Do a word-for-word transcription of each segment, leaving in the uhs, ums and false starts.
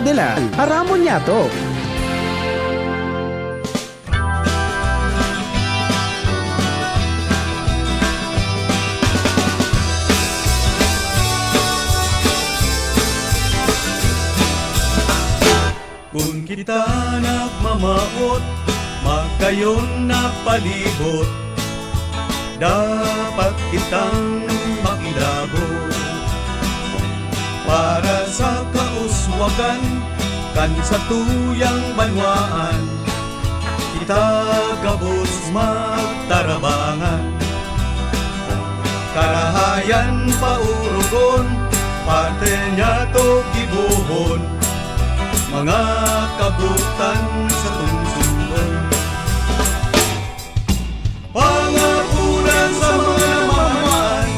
nila. Aramon niya to. Kun kita nagmamawot, magkayon na palibot, dapat kitang makilabot para sa kauswagan kan satuyang banwaan. Kita gabos magtarabangan, karahayan paurugon, parte niya to gibohon, mga kabutan sa tungsungon. Pangapuran sa mga namamayan,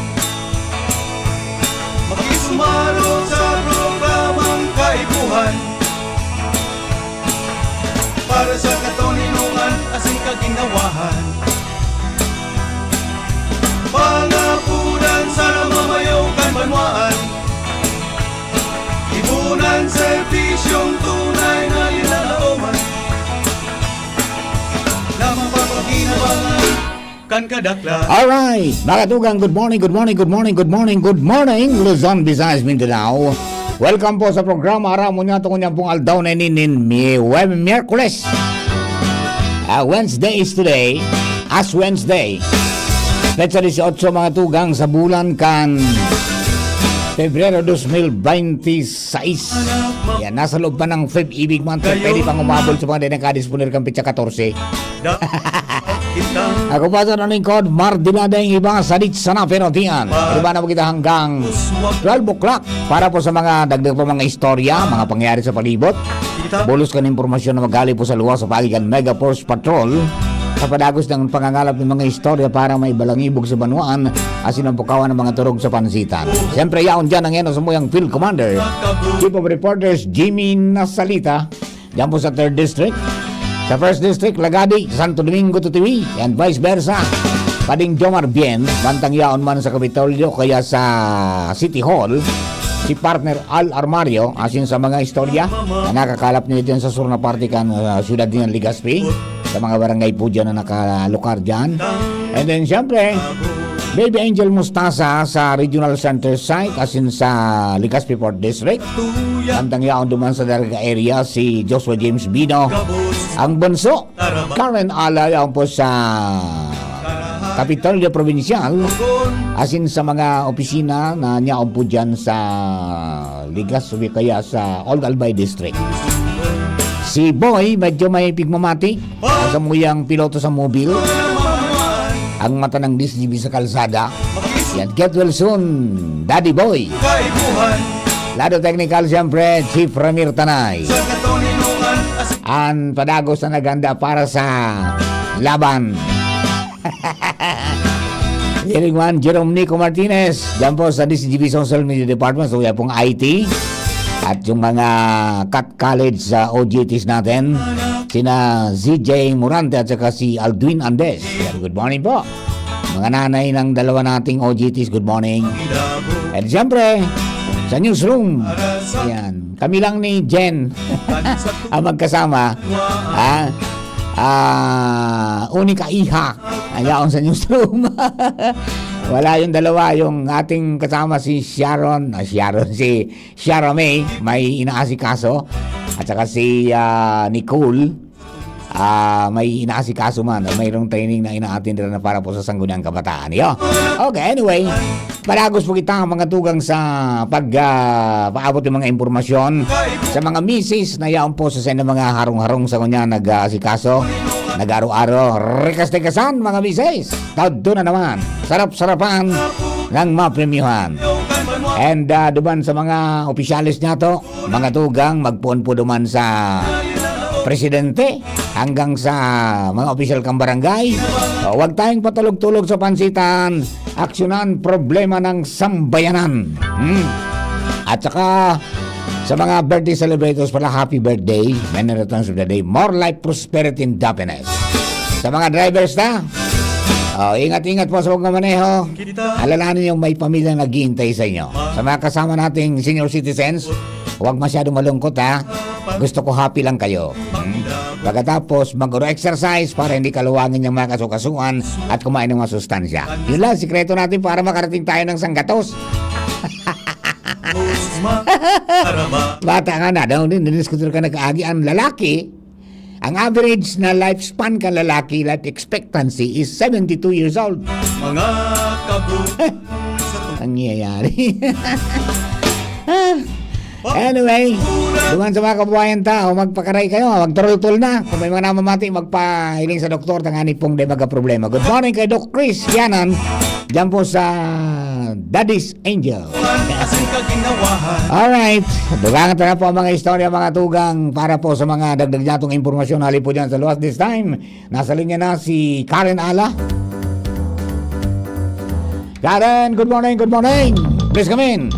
makisumaro sa programang kaipuhan para sa katoninongan asin kaginhawahan. Pangapuran sa namamayo kan banwaan, ipunan serbisyong tunay na linalaoman na mapapakinabangan kan kadaklan. Alright, mga tugang, good morning, good morning, good morning, good morning, good morning, Luzon, Visayas, Mindanao. Welcome po sa programa Aramon Niya, tungkol niya pong aldaw na ini nin Mi-, Web-, Miyerkules. Ah, Wednesday is today. Ash Wednesday. Petsa dieciocho, mga tugang, sa bulan kan Pebrero dos mil baynte sais. Yan, nasa loob pa ng Feb Ibig Month, pwede pang umabol sa mga di nakadisponer kan petsa katorse. Ako pa sa lingkod, Mar Diladeng, iba sa Dits sana, pero diyan. Iba na kita hanggang twelve o'clock para po sa mga dagdag pa mga istorya, mga pangyayari sa palibot. Bulos kan impormasyon na magali po sa luwas sa paagi kan Mega Force Patrol. Sa padagos ng pangangalap ng mga istorya para may balangibog sa banwaan, asin ang pukawan ng mga turog sa pansitan. Siyempre, yaon dyan ang yan, samuyang Field Commander, Chief of Reporters, Jimmy Nasalita. Diyan po sa third District. Sa first District, Lagadi, Santo Domingo, Tutuwi, and vice versa. Pading Jomar Bien, bantang yaon man sa Kapitolyo, kaya sa City Hall, si partner Al Armario, asin sa mga istorya na nakakalap niyo dyan sa sur na parte kan, ah, siyudad niyan, Legazpi, sa mga barangay po dyan na nakalukar dyan. And then, siyempre, Baby Angel Mustasa sa Regional Center Site, asin sa Legazpi Fourth District. Andang yaon duman sa Darga area, si Joshua James Bino, ang bunso. Karen Ala, yaon po sa Kapitolyo Provincial, asin sa mga opisina na niyaon po dyan sa Legazpi kaya sa Old Albay District. Si Boy, medyo may pigmamati. Ang samuyang piloto sa mobil. Ang mata ng D C G B sa kalsada. Yan, get well soon, Daddy Boy. Lado technical, siyempre, Chief Ramir Tanay. Ang padagos na naganda para sa laban. Jerome Nico Martinez, dyan po sa D C G B Social Media Department, so yan pong I T. At yung mga Cat College sa O G Ts natin, sina Z J Morante at saka si Aldwin Andes. Yan, good morning po. Mga nanay ng dalawa nating O G Ts, good morning. And siyempre, sa newsroom, yan, kami lang ni Jen ang magkasama. Ha? Ah, unika iha. Ayaon sa newsroom. Wala yung dalawa, yung ating kasama si Sharon, ah, Sharon, si Shara May, may inaasikaso. At saka si, ah, Nicole, ah, may inaasikaso man. Mayroong training na ina-attend na para po sa Sangguniang Kabataan. Yo. Okay, anyway. Padagos po kita, mga tugang, sa pag, ah, paabot ng mga impormasyon sa mga misis na yaon po sa sendo mga harong-harong sa kunya nag-aasikaso, nag-aro-aro. Rikas-tikasan, mga misis. Tado na naman. Sarap-sarapan ng mapremyuhan. And, ah, duman sa mga opisyales niya to, mga tugang, magpoon po duman sa presidente hanggang sa mga opisyal kang barangay. O, huwag tayong patulog-tulog sa pansitan. Aksyonan problema ng sambayanan. Hmm. At saka, sa mga birthday celebrators pala, happy birthday. Many returns of the day. More life, prosperity, and happiness. Sa mga drivers na, oh, ingat-ingat po sa pagmamaneho. Alalahanin yung may pamilya naghihintay sa inyo. Sa mga kasama nating senior citizens, Huwag masyadong malungkot, ha? Gusto ko happy lang kayo. Hmm? Pagkatapos, mag-exercise para hindi kaluwangin yung mga kasukasuan at kumain ng mga sustansya. Yun lang, sikreto natin para makarating tayo ng sanggatos. Bata ka na, daw din, diniskutir ka na kaagi. Ang lalaki, ang average na lifespan kan lalaki, life expectancy, is seventy-two years old. Mga kabu- Ang nangyayari. Ah, anyway, duman sa mga kabuhayan tao, magpakaray kayo, magturultol na. Kung may mga namamati, magpahiling sa doktor, tangani pong di magka-problema. Good morning kay Doc Chris Yanan, dyan po sa Daddy's Angel. Alright, dugangan ta na po ang mga istorya, mga tugang, para po sa mga dagdag datong impormasyon, hali po dyan sa Luwas This Time. Nasa linya na si Karen Ala. Karen, good morning, good morning. Please come in.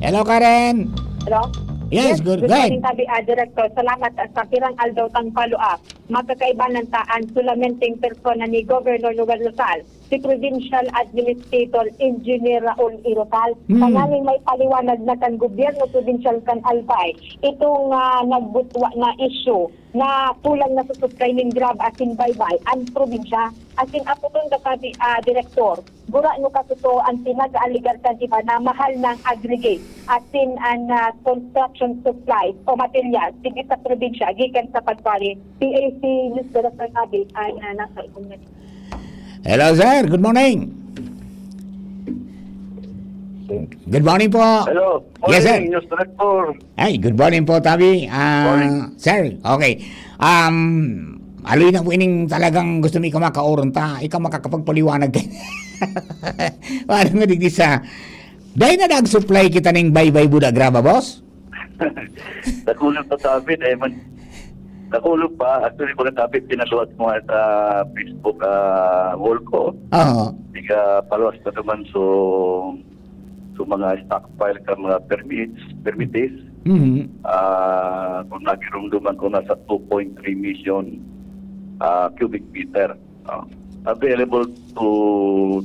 Hello, Karen. Hello? Yes, good, good morning, tabi, ah, Director. Salamat, ah, sa pirang aldaw tang follow-up. Magkakaibanan ta an sulamenting persona ni Governor Noel Rosal, si Provincial Administrator Engineer Raul Irosal. Hmm. Tanganing may paliwanag na kan gobyerno probinsyal kan Albay itong, ah, nagbutwa na isyu na kulang na sa supply nin graba asin baybay an probinsya. Asin apoton ka sabi, ah, Direktor, gurano katotoo an pinag-aalegar kan iba na mahal na ang aggregate asin an, ah, construction supplies o materials digdi sa probinsya gikan sa pagpari. P A C News Director Abit an, ah, nasa inyong Hello, sir. Good morning. Good morning po. Hello. Yes, sir. Morning, News Director. Ay, good morning po, tabi. Ah, morning. Sir, okay. Um, aloy na po ining talagang gusto mi ka makauron ta. Ikaw makakapagpaliwanag. Paano nga digdi sa, dahil na nag-supply kita ning baybay buda graba, boss? Dakul pa, tabi, dahil man, dakul pa. Actually, mga tabi, pinaluwas ko nga sa Facebook, ah, wall ko. Oo. Ika paluwas pa naman, so, so mga stockpile ka mga permits, permites. Mhm. Ah, kung nagirumduman ko, nasa two point three million, ah, cubic meter, no? Available to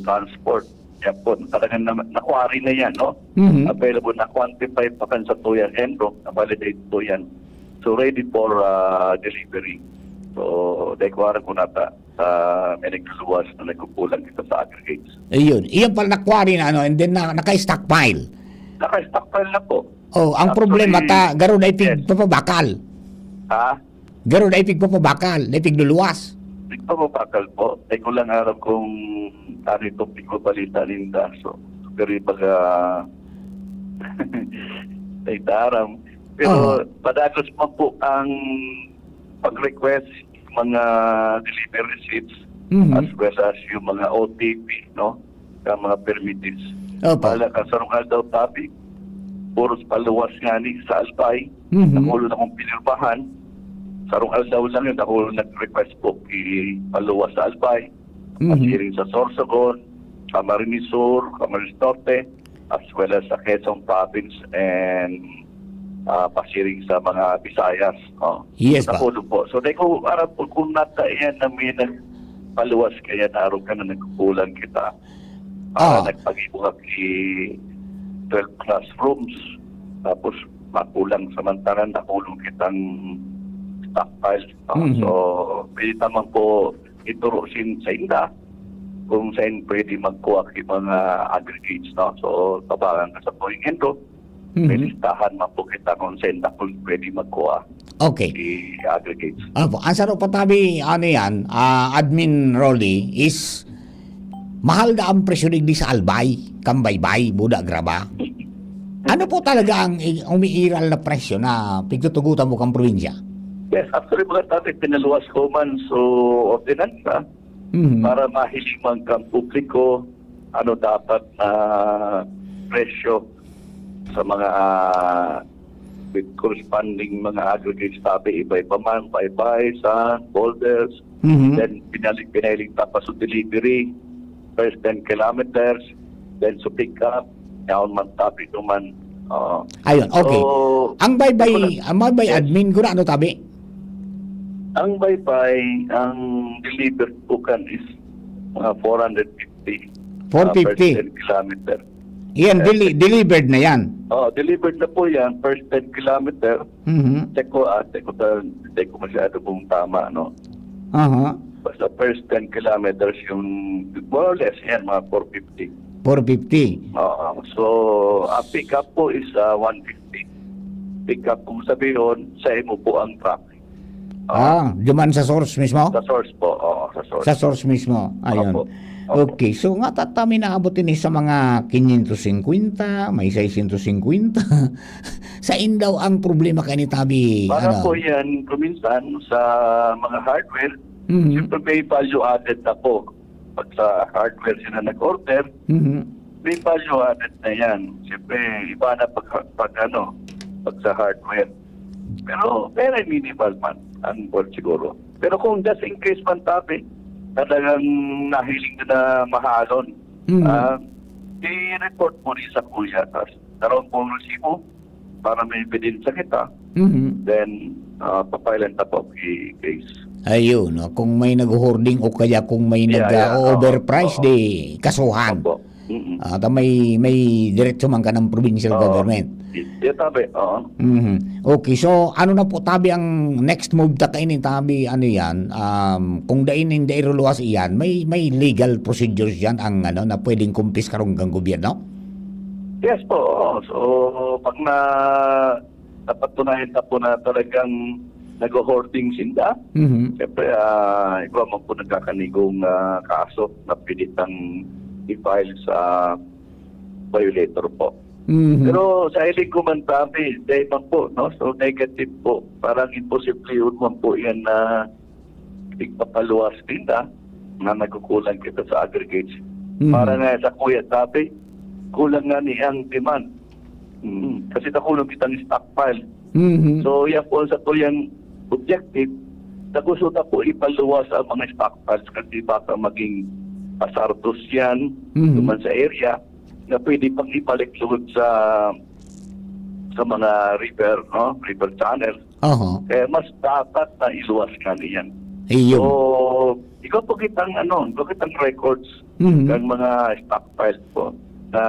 transport. Yan po, talagang na, na-quarry na yan, no? Mhm. Available, na-quantify pa kan sa tuyan, ENRUC, na-validate po yan. So, ready for, ah, delivery. So, dahil kuwara ko nata, ah, may nagluwas na nagkukulang kita sa aggregates. Ayun. Iyan pala na-quarry na, ano, and then na, naka-stockpile. Naka-stockpile na po. Oh, ang problema ta, garo na ipigpapabakal. Ha? Garo na ipigpapabakal, na ipigluluwas. Ipigpapabakal po. Ay, ko lang aram kung ano itong pigbabalita ninda. So, pero yung pag, ah, ay, aram. Pero padagos man po ang pag-request, mga delivery receipts, Mhm. as well as yung mga O T P, no? Ka mga permites. Opo. Bahala ka, sarong aldaw, tabi, puros paluwas nga ni sa Albay, Mhm. nakulo na kong pinirmahan. Sarong aldaw lang yun, nakulo nag-request po, ipaluwas sa Albay. Mhm. Pasiring sa Sorsogon, Camarines Sur, Camarines Norte, as well as sa Quezon Province and, ah, pasiring sa mga Visayas, oh. Yes, pa. Nakulo po. So, dai ko aram po kung nata iyan na may nagpaluwas kaya na araw ka na nagkukulang kita. Ah, nagpag-ibuhak si twelve classrooms. Tapos, makulang samantalang nakulong kitang stockpiles, no? Mhm. So, pwede naman po ituro sin, sa inda kung saan pwede magkuha ki mga aggregates, no? So, tabangan ka sa Boeing Endo, may Mhm. listahan man po kita kung saan na kung pwede magkuha Okay. si aggregates. Opo. Ang saro pa tabi, ano yan, ah, Admin Rolly, is mahal na ang presyo digdi sa Albay, kan baybay, buda graba. Ano po talaga ang i-, umiiral na presyo na pigtutugutan mo kang probinsya? Yes, actually, mga tabi, pinaluwas ko man so ordinansa Mhm. para mahiling man kang publiko ano dapat na presyo sa mga, ah, with corresponding mga aggregates tabi, iba-iba man, baybay, sand, boulders, Mhm. then pinali-, pinailing tapos sa delivery, first ten kilometers, then sa pick up, yaon man tabi duman. Oo. Ayun, okay. So, Ang baybay, ang baybay Yes. admin, gurano tabi? Ang baybay, ang delivered po kan is mga four hundred fifty, Four fifty. ah, per ten kilometer. Yan, Eh, deli-, delivered na yan. Oh, delivered na po yan, first ten kilometer. Mhm. Check ko, ah, check ko ta-, check ko masyado kung tama, no? Aha. Basta first ten kilometers yung more or less, yan, mga four fifty. Four fifty. Oo. So, ang pick up po is, ah, one fifty. Pick up, kung sabihin, sa imo po ang truck. Oo. Ah, duman sa source mismo? Sa source po, oo, sa source. Sa source mismo, ayun. Opo. Opo. Okay, so nga tata may naabot ini sa mga quinientos cincuenta, may seiscientos cincuenta. Sain daw ang problema kani tabi, Para ano? po yan, kuminsan, sa mga hardware, Mhm. siyempre may value added na po. Pag sa hardware sila nag-order, Mhm. may value added na yan. Siyempre, iba na pag, pag ano, pag sa hardware. Pero very minimal man ang worth siguro. Pero kung just in case man, tabi, talagang nahiling na na mahalon, Mhm. ah, i-report mo rin sa kuya. Tapos, karoon pong resibo para may ebidensya kita. Mhm. Then, ah, papilan ta po ki-, case. Ayun, no? Kung may nag-hoarding o kaya kung may Yeah, nag, yeah, ah, oo, overprice, oo. di kasuhan. Opo. Mm-mm. Ah, ta may, may diretso man ka ng provincial Oo. government. Y-, yeah, tabi, oo. Mhm. Okay, so ano na po, tabi, ang next move ta kaini, tabi, ano yan, um, kung dai nin dai ruluwas iyan, may, may legal procedures yan ang, ano, na pwedeng kumpiskarong kan gobyerno? Yes po, oo. So, pag na, napatunayan na po na talagang nag-hoarding sinda, Mhm. siyempre, ah, igwa man po nagkakanigong, ah, kaso na pwede tang i-file sa violator po. Mhm. Pero sa hiling ko man, tabi, dahil man po, no? So, negative po. Parang imposible yun man po yan na tigpapaluwas tinda na nagkukulang kita sa aggregates. Mhm. Para nga sa kuya, tabi, kulang nga ni ang demand. Mm. Kasi nakulang kitang stockpile. Mhm. So, yan po ang sa kuyang objective. Sa gusto na po ipaluwas ang mga stockpiles kasi baka maging hazardous yan Mhm. naman sa area na pwede pang ibalik lugod sa, sa mga river, no? River channel. Aha. Kaya mas dapat na iluwas nga niyan. Iyon. So, ikaw po kitang, ano, ikaw kitang records Mhm. ng mga stockpiles po na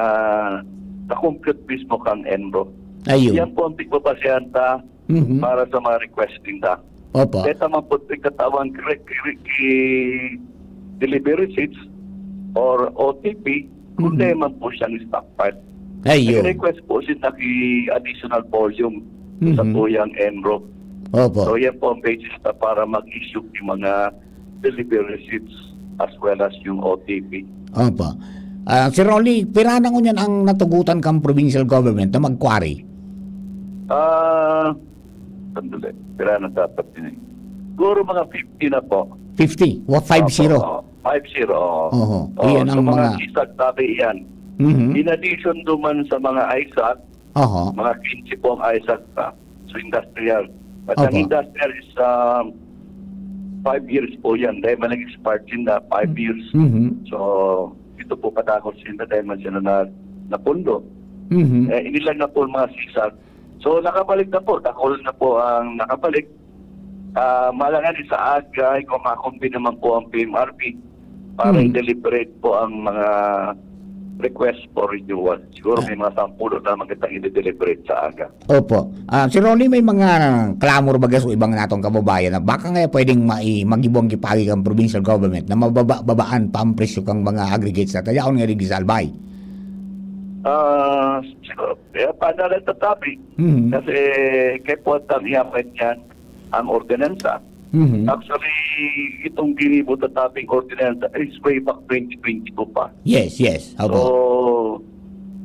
na-compute mismo kang ENRO. Ayun. Yan po ang pigbabasehan ta Mhm. para sa mga request ninda. Opo. Kaya tama po, pagkatawang kre-, kre-, ki-, delivery receipts or O T P, kung Mhm. dahil man po siyang stockpile. Ayun. Nag-request po sila ki additional volume sa Mhm. tuyang ENRO. Opo. So, yan po ang basis na para mag-issue yung mga delivery receipts as well as yung O T P. Opo. Ah, Sir Rolly, pira na ngunyan ang natugutan kang provincial government na mag-quarry? Ah, sandali. Pira na dapat yun eh? Siguro mga fifty na po. Fifty? Wa-, five zero? Opo, oo. Five zero, oo. Oho. Oo, iyan so ang mga mga sisag, tabi, yan. Mhm. In addition duman sa mga ISAC, Oho. mga quince po ang ISAC pa. So, industrial. At ang Opo. industrial is, um, five years po yan. Dahil man nag-expire sila, five Mm. years. Mhm. So, ito po padakot sila dahil man sila na, napundo. Mhm. Eh, inilan na po ang mga sisag. So, nakabalik na po. Dakul na po ang nakabalik. Ah, malangan sa aga, ikaw makumbi naman po ang P M R P para Hmm. i-deliberate po ang mga request for renewal. Siguro Ah. may mga sampulo lamang kitang i-deliberate sa aga. Opo. Ah, Sir Ronnie, may mga clamor baga sa ibang natong kababayan na baka nga pwedeng mai-, magibong gipagi kang provincial government na mababa-babaan pa ang presyo kang mga aggregates na tayaon nga digdi sa Albay? Ah, siguro, kaya pa na lang tatabi. Mhm. Kasi kaya po ang tangyapin yan, ang ordinansa. Mhm. Actually, itong ginibo tatabing ordinansa is way back twenty twenty-two pa. Yes, yes. Opo. So,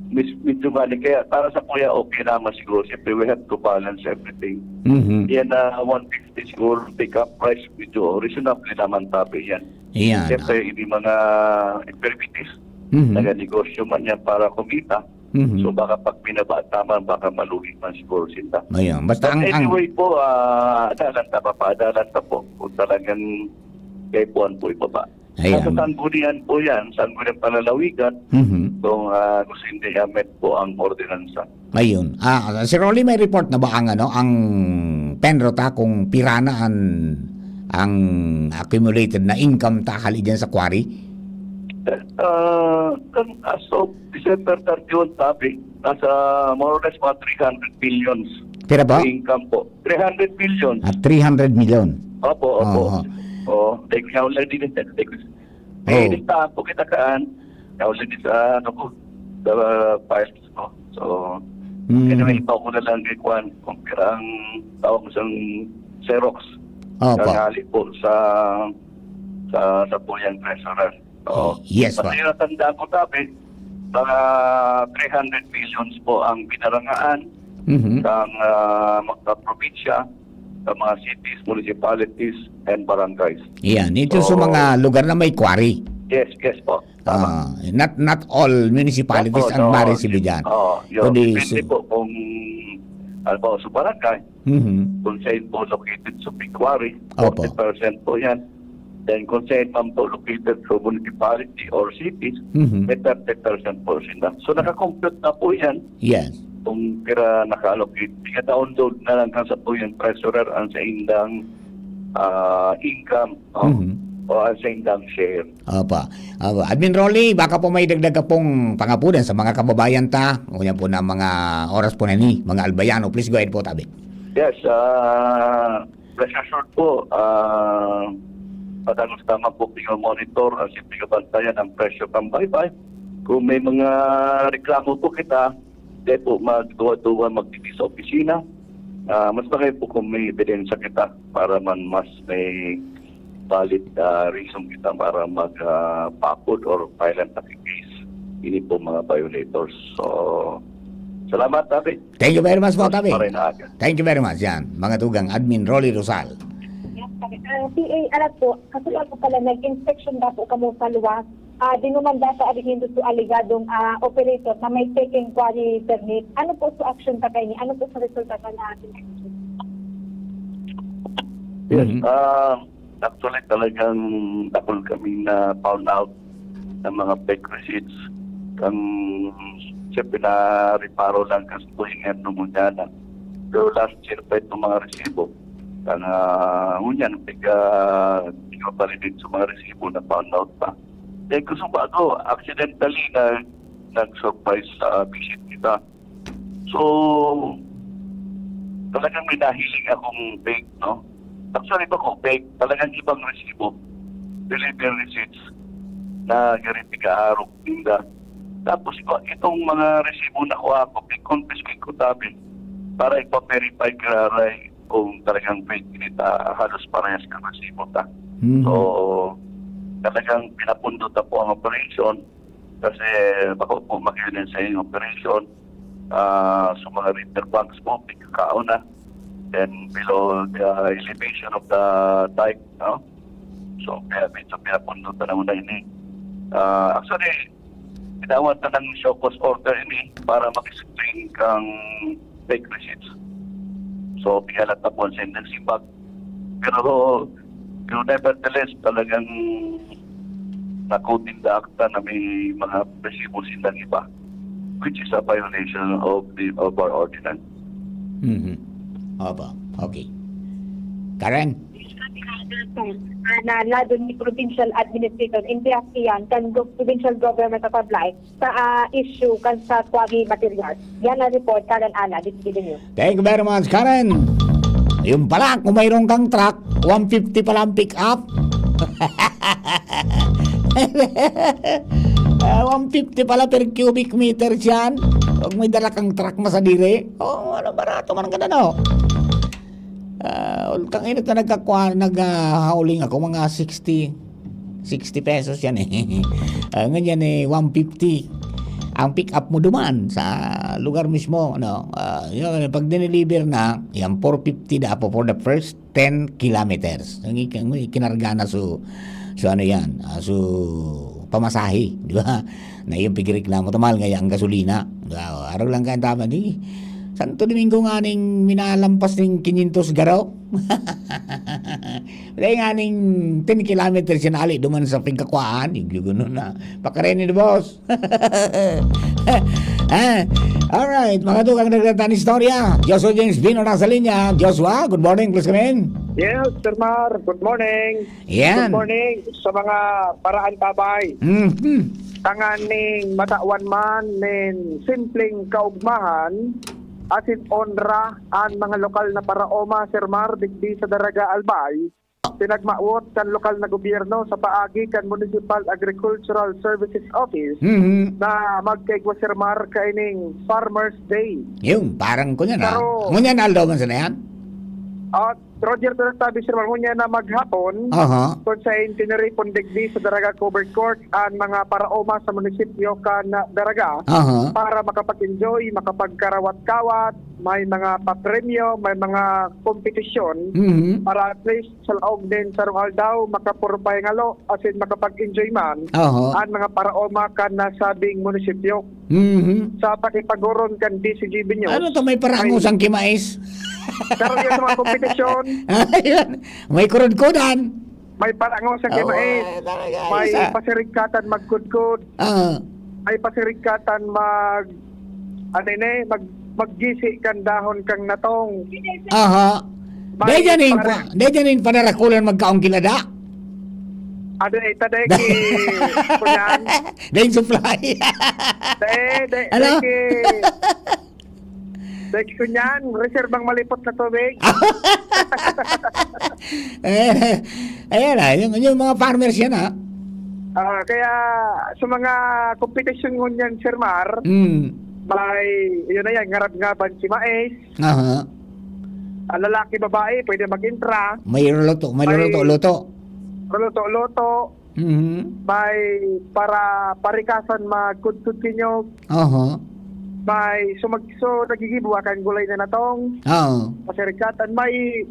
mis-, medyo mali. Kaya para sa kuya, okay naman siguro. Siyempre, we have to balance everything. Mhm. Yan na one fifty siguro pick-up price, medyo reasonable naman tabi yan. Yan. Siyempre, hindi mga permitis. Mhm. Naganegosyo man yan para kumita. Mhm. So, baka pag binaba naman, baka malugi man siguro sila. Ayun. Basta But ang, ang anyway po, ah, adalan ta, papaadalan ta po kung talagang kaipuhan po ibaba. Ayan. Nasa sanggunian po yan, sangguniang panlalawigan, Mhm. kung, ah, gusto hindi i-amend po ang ordinansa. Ayun. Ah, Sir Rolly, may report na ba ang, ano, ang PENRO ta kung pira na an, ang accumulated na income ta hali dyan sa quarry? Ah, kan, as of this December thirty-one, tabi, nasa more or less mga three hundred billions Pira po? Ang income po. Three hundred billions. Ah, three hundred million. Opo, opo. Oo. Oo. Like, already din, like, Oo. May listahan po kita kaan. Already sa, ano po, sa files ko. So, Mm. Anyway, ito ko na lang kay Kwan, kung pirang tawag sa Xerox. Opo. Ang hali po sa, sa, sa po yung treasurer. Oo. Yes, Pati po. Yung natandaan ko, tabi, mga three hundred millions po ang pinarangaan Mhm. ng, ah, mga probinsya, sa mga cities, municipalities, and barangays. Yan. Ito sa So, mga lugar na may quarry. Yes, yes po. Tama. Ah, not, not all municipalities Not all, ang no. maresibo dyan. Oo, yun. Kundi Depende su- po kung, ano po, sa barangay, Mhm. kung saan po located sa quarry, Opo. forty percent po yan. Then kung saan man po located sa municipality or cities, Mhm. may thirty percent po sila. So, nakakompute na po yan Yes. kung pira naka-allocate. Pina-download na lang kan sa po yung treasurer ang sa indang, ah, income, no? Mhm. O ang sa indang share. Opo. Opo. Admin Rolly, baka po may dagdag ka pong pangapunan sa mga kababayan ta. Ngunyan po na mga oras po na ni, mga albayano. Please go ahead po, tabi. Yes, ah, rest assured po, ah, padagos naman po pinamonitor, ah, si pinabantayan ang presyo ng baybay. Kung may mga reklamo po kita, di po magduwa-duwa magtiti sa opisina. Ah, mas maganda po kung may ebidensya kita para man mas may valid, ah, reason kita para mag, ah, pakod or file ang case. Ini po mga violators. So, salamat, Tabi. Thank you very much po, Tabi. Maray na aga. Thank you very much. Yan, mga tugang, Admin Rolly Rosal. Ah, P A, alam po, kasi ako pala, nag-inspection ba po kamo sa luwas? Ah, dinumanda sa Alejandro sa alegadong, ah, operator na may fake inquiry permit. Ano po sa action ta kaini? Ano po sa resulta ka na ating action? Yes, Mhm. ah, actually talagang dakul kaming na found out ng mga fake receipts. Ang, siyempre, na-reparo lang kasi po yung ano mo niya na. Pero last year pa itong mga resibo. Ang, ah, ngunyan, pag, ah, di ko pa rin sa mga resibo na found out pa. Eh, gusto ko ako, accidentally na nag-surprise sa visit kita. So, talagang may nahiling akong fake, no? Actually, ba ko fake? Talagang ibang resibo. Delivery receipts na gari pag-aarog ninda. Tapos, iba, itong mga resibo na kuha ko, pag-confiscate ko tabi para ipa-verify kararay kung talagang fake ini ta, halos parehas ka resibo ta. Mhm. So, talagang pinapundot na po ang operation kasi bako po mag-, sa yung operation, ah, sa mga reader banks po, pagkakaon na. Then, below the elevation of the dike, no? So, kaya medyo pinapundot na muna ini. Ah, actually, tinawag na ng show cause order ini para mag-explain kang fake receipts. So, pihalat na po ang sending simbag. Pero, pero nevertheless, talagang nakutin da akta na may mga resibo silang iba, which is a violation of the, of our ordinance. Mhm. Opo. Okay. Karen? Na lado ni Provincial Administrator, in iyan kan Go-, Provincial Government of Ablaye, sa, ah, issue kan sa quarry materials. Yan ang report, Karen Ana, D T V News. Thank you very much, Karen. Yung pala, kung mayroon kang truck, one fifty pala ang pick up. Ah, one fifty pala per cubic meter yan. Pag may dala kang truck masadiri. Oh, ano, barato man ang ganda, no? Ah, ultang inot na nagkakwa-, nag, ah, hauling ako, mga sixty, sixty pesos yan eh. Ah, nganyan eh, one fifty. Ang pick up mo duman sa lugar mismo, ano, ah, yun, pag dineliver na, yan, four fifty dapat for the first ten kilometers. Ang ik-, ang ikinarga na so, so ano yan, ah, so pamasahe, di ba? Na yung pigreklamo, tamal nga yung gasolina. Di ba? Araw lang kayo tama, di. Santo Domingo nga ning minalampas ning quinientos garo. Dahil nga ning ten kilometers yan, ali, duman sa pigkakwaan, igluguno na. Pakareni, boss. Ah, alright, mga tukang nagdatan istorya. Joshua James Bino nasa linya. Joshua, good morning, please come in. Yes, Sir Mar, good morning. Yan. Good morning sa mga paraan tabay. Mhm. tanganing matawan man nin simpleng kaugmahan asin onra an mga lokal na paraoma, Sir Mar, digdi sa Daraga, Albay. Pinagmawot kan lokal na gobyerno sa paagi kan Municipal Agricultural Services Office Mhm. na magkaigwa, Sir Mar, kaining Farmers Day. Yung, parang kunyan, ah. Pero Ngunyan aldaw man sana yan? At Roger Tractavis, Sir Mar, ngunyan na maghapon, Aha. kung sa tiniripon digdi sa Daraga Covered Court, ang mga paraoma sa munisipyo kan Daraga Aha. para makapag-enjoy, makapagkarawat-kawat, may mga papremyo, may mga kompetisyon Mhm. para at least sa laog nin sarong aldaw, makapurupay ngalo, asin makapag-enjoy man Aha. ang mga paraoma kan nasabing munisipyo. Mhm. Sa pakipagoron kan D C G B News, Ano to, may parangos may ang kimais? Pero yun sa mga kompetisyon. Ayun. May kurod-kudan. May parangos ang Oo, kimais. Talaga, May isa. Pasirigkatan magkudkod. Ah. May pasirigkatan mag, ano ini, mag, maggisi kan dahon kang natong. Aha. May Dahil yan yung pare- pa, dahil yan yung panarakulan magkaong kilada. Ano eh, taday ki, kunyan. Dahil supply. Dahil, dahil, Ano? dahil ki, dahil ki kunyan, reserbang malipot na tubig. Eh, ayan ah, yung, yung mga farmers yan ah. Ah, kaya sa mga kompetisyon ngunyan, Sir Mar, Mm. may, yun na yan, ngarab-ngaban si mais. Aha. Ah, lalaki, babae, pwede mag-intra. May luluto, may May luluto-luto. luluto-luto. Mhm. May para parikasan magkudkod kinyog. Aha. May sumag-, so, nagigibwa kan gulay na natong. Oo. Pasirigkatan. May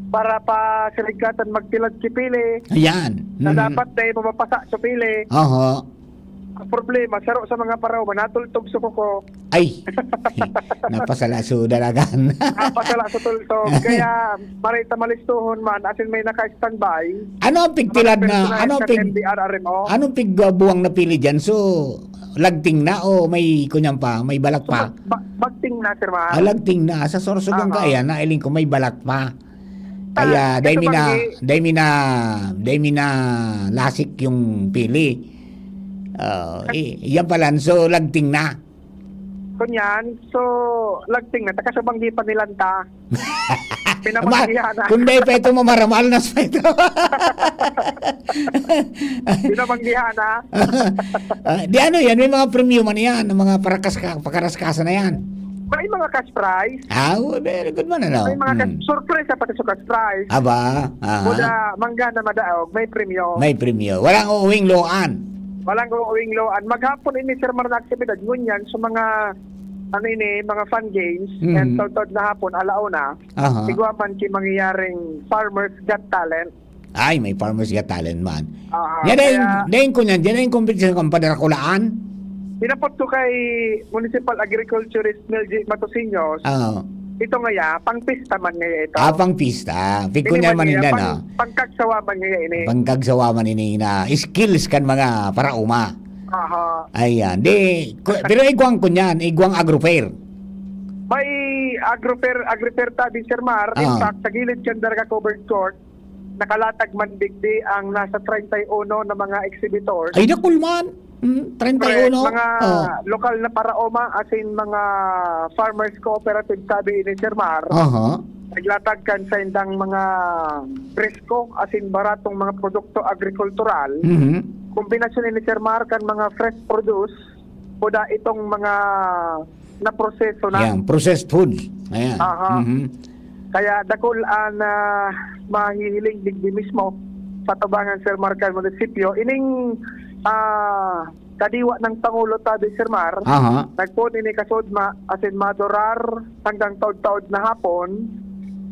para pasirigkatan magpilad ki pili. Ayan. Na Mhm. dapat dai mapapasa sa pili. Aha. Ang problema, saro sa mga paraoma, natultog sa kuko. Ay! Napasala sa dalagan. Napasala sa tultog. Kaya, marita malistuhon man, asin may naka-standby. Ano ang pigpilad Mga na, personahe ano ang sa pig-, M D R R M O. Anong pigbuwang na pili dyan? So, lagting na o may kunyan pa, may balat So, pa? bag-, bag-, bagting na, Sir Mar. Ah, lagting na. Sa Sorsogon Aha. kaya, nailing ko, may balat pa. Ah, Kaya, dai ito mi na, bang di- dai mi na, dai mi na lasik yung pili. Ah, eh, yan pala, so, lagting na. Kunyan, so, lagting na, taka sa banggi pa nilan ta. Pinamanggihan na. Kung dai pa ito mamaramal, nas pa ito. Pinamanggihan na. Ah, di ano yan, may mga premyo man yan, ang mga parakas-, pakaraskasan na yan. May mga cash prize. Ah, oh, very good man, ano? May mga cash, Hmm. surpresa pati sa cash prize. Aba, aha. Buda, mangga na madaog, may premyo. May premyo. Walang uuwing luhaan. Walang uuwing luhaan. Maghapon ini, Sir Mar, na aktibidad. Ngunyan, sa mga, ano ini, mga fun games, Mhm. and taud-taud na hapon, alauna, Aha. igwa man ki mangyayaring Farmers Got Talent. Ay, may Farmers Got Talent man. Aha, Yan ay, kaya yan ay kunyan, yan ay kompetisyon kan Padarakulaan. Hinapot ko kay Municipal Agriculturist Mel G Matosinhos. Oo. Ito ngaya, pang pista man ngaya ito. Ah, pang pista. Hindi Pikunya man man ngaya, ninda, pang, no? pangkagsawa man ngaya ini. Pangkagsawa man ini na skills kan mga parauma. Aha. Ayan. Di, ku-, pero igwang kunyan, igwang agro fair. May agro fair, agri fair ta, di, Sir Mar. In Ah. fact, sa gilid kan Daraga Covered Court, nakalatag man digdi ang nasa treinta y uno na mga exhibitors. Ay, dakul man. Hmm, treinta y uno. Correct. Mga Oh. lokal na paraoma, as in mga farmers cooperative, sabi ni Sir Mar. Aha. Naglatag kan saindang mga presko, as in baratong mga produkto agrikultural. Mhm. Kombinasyon ni Sir Mar kan mga fresh produce, kuda itong mga na proseso na. Yan, processed food. Ayan. Aha. Mhm. Kaya dakul an, ah, mahihiling digdi mismo sa tubangan, Sir Mar, kan munisipyo. Ining, ah, kadiwa ng Pangulo tabi, Sir Mar, Aha. nagpoon ini kasudma, asin madurar hanggang taod-taod na hapon.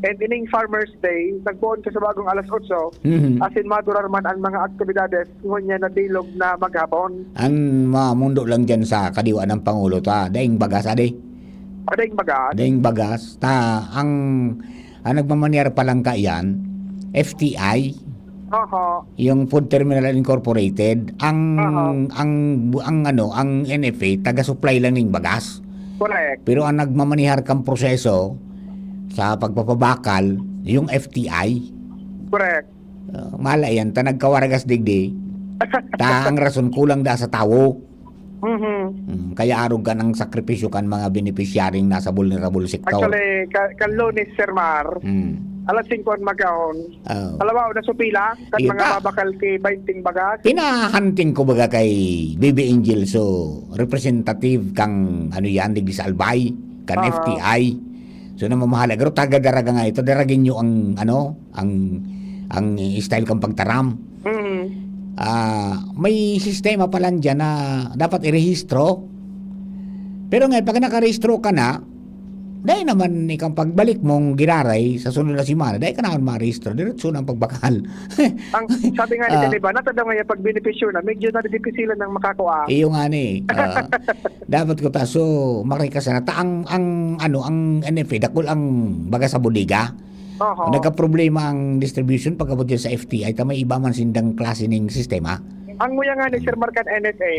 And ining Farmers Day, nagpoon ka sa bagong alas otso, Mhm. asin madurar man ang mga aktibidades ngunyan na bilog na maghapon. Ang mamundo lang dyan sa kadiwa ng Pangulo ta, daing bagas, ade. Ah, daing bagas? Daing bagas. Ta, ang, ang nagmamaneho pa lang kaiyan, F T I, Aha. yung Food Terminal Incorporated, ang, Aha. ang, ang, ano, ang N F A, taga-supply lang ning bagas. Correct. Pero ang nagmamaneho kang proseso sa pagpapabakal, yung F T I. Correct. Ah, mala yan, ta nagkawargas digdi. Ta ang rason, kulang da sa tawo. Mhm. Mm, kaya arog kan ang sakripisyo kan mga benepisyaryong nasa vulnerable sector. Actually, ka-, kan Lunes, Sir Mar, Mm. alas singko an magahon. Oh. Halimbawa, na sa pila, kan Iyo mga ta. babakal ki baynting bagas. Pinahunting ko baga kay B B Angel, so, representative kang, ano yan, digdi sa Albay, kan Aha. F T I. So, namamahala. Pero taga Daraga nga ito, Daragueño ang, ano, ang, ang style kang pagtaram. Mm. Ah, may sistema pa lang dyan na dapat irehistro. Pero ngayon, pag nakarehistro ka na, dahil naman ikang pagbalik mong giraray sa sunod na semana, dahil ka naman marehistro, diretso na ang pagbakal. Ang sabi nga ni Ah. Kaniba, natadaw nga yung pagbenepisyo na, medyo nadidipisilan ng makakua. Iyo nga ni. Ah, dapat ko ta, so, makikasa na. Ta, ang, ang, ano, ang N F A, dakul ang baga sa bodega. Oho. Nagkaproblema ang distribution pag-abot dyan sa F T I, ta may iba man sindang klase ning sistema. Ang nguya nga ni Sir Mark kan N F A,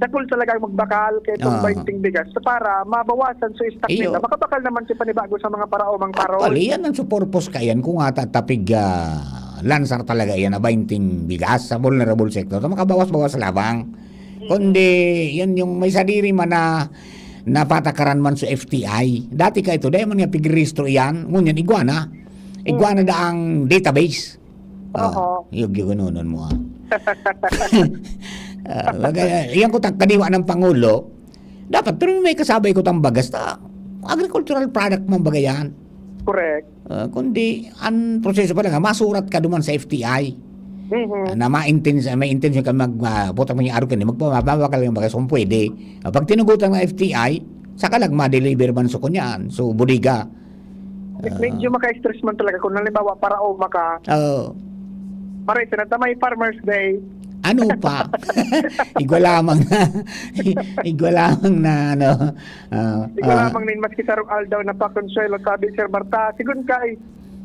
dakul talaga ang magbakal kay itong Ah. baynting bigas para mabawasan sa stock Iyo. nila. Makabakal naman si panibago sa mga paraomang parol. Actually, yan ang su purpose ka yan. Kung ata tapig, ah, lansar talaga yan na baynting bigas sa vulnerable sector, ta makabawas-bawas labang. Kundi, yan yung may sadiri man na napatakaran man sa F T I. Dati ka ito, dahil man nga pigirehistro iyan, ngunyan igwa na. Igwa na da ang database. Ah, Oho. yug, yug, anunon mo, ah. Ah, baga, yan ko tang kadiwa ng Pangulo, dapat, pero may kasabay ko tang bagas ta, agricultural product man baga yan. Correct. Ah, kundi, ang proseso pa lang, ah, masurat ka duman sa F T I. Mhm. Ah, na ma-intens-, may intention ka mag, ah, puta mo yung araw ka, magpababakal yung bagas kung pwede. Ah, pag tinugutan ng F T I, saka lang ma-deliver man sa kunyan. So, bodega. Med-, Ah. medyo maka-stress man talaga kung halimbawa, paraoma ka. Oo. Pare, tinata may Farmers Day. Ano pa? Igwa lamang na, igwa lamang na, ano, ah, Igwa ah. lamang nin maski sarong aldaw na pakonsuelo, sabi Sir Marta. Sigun kay,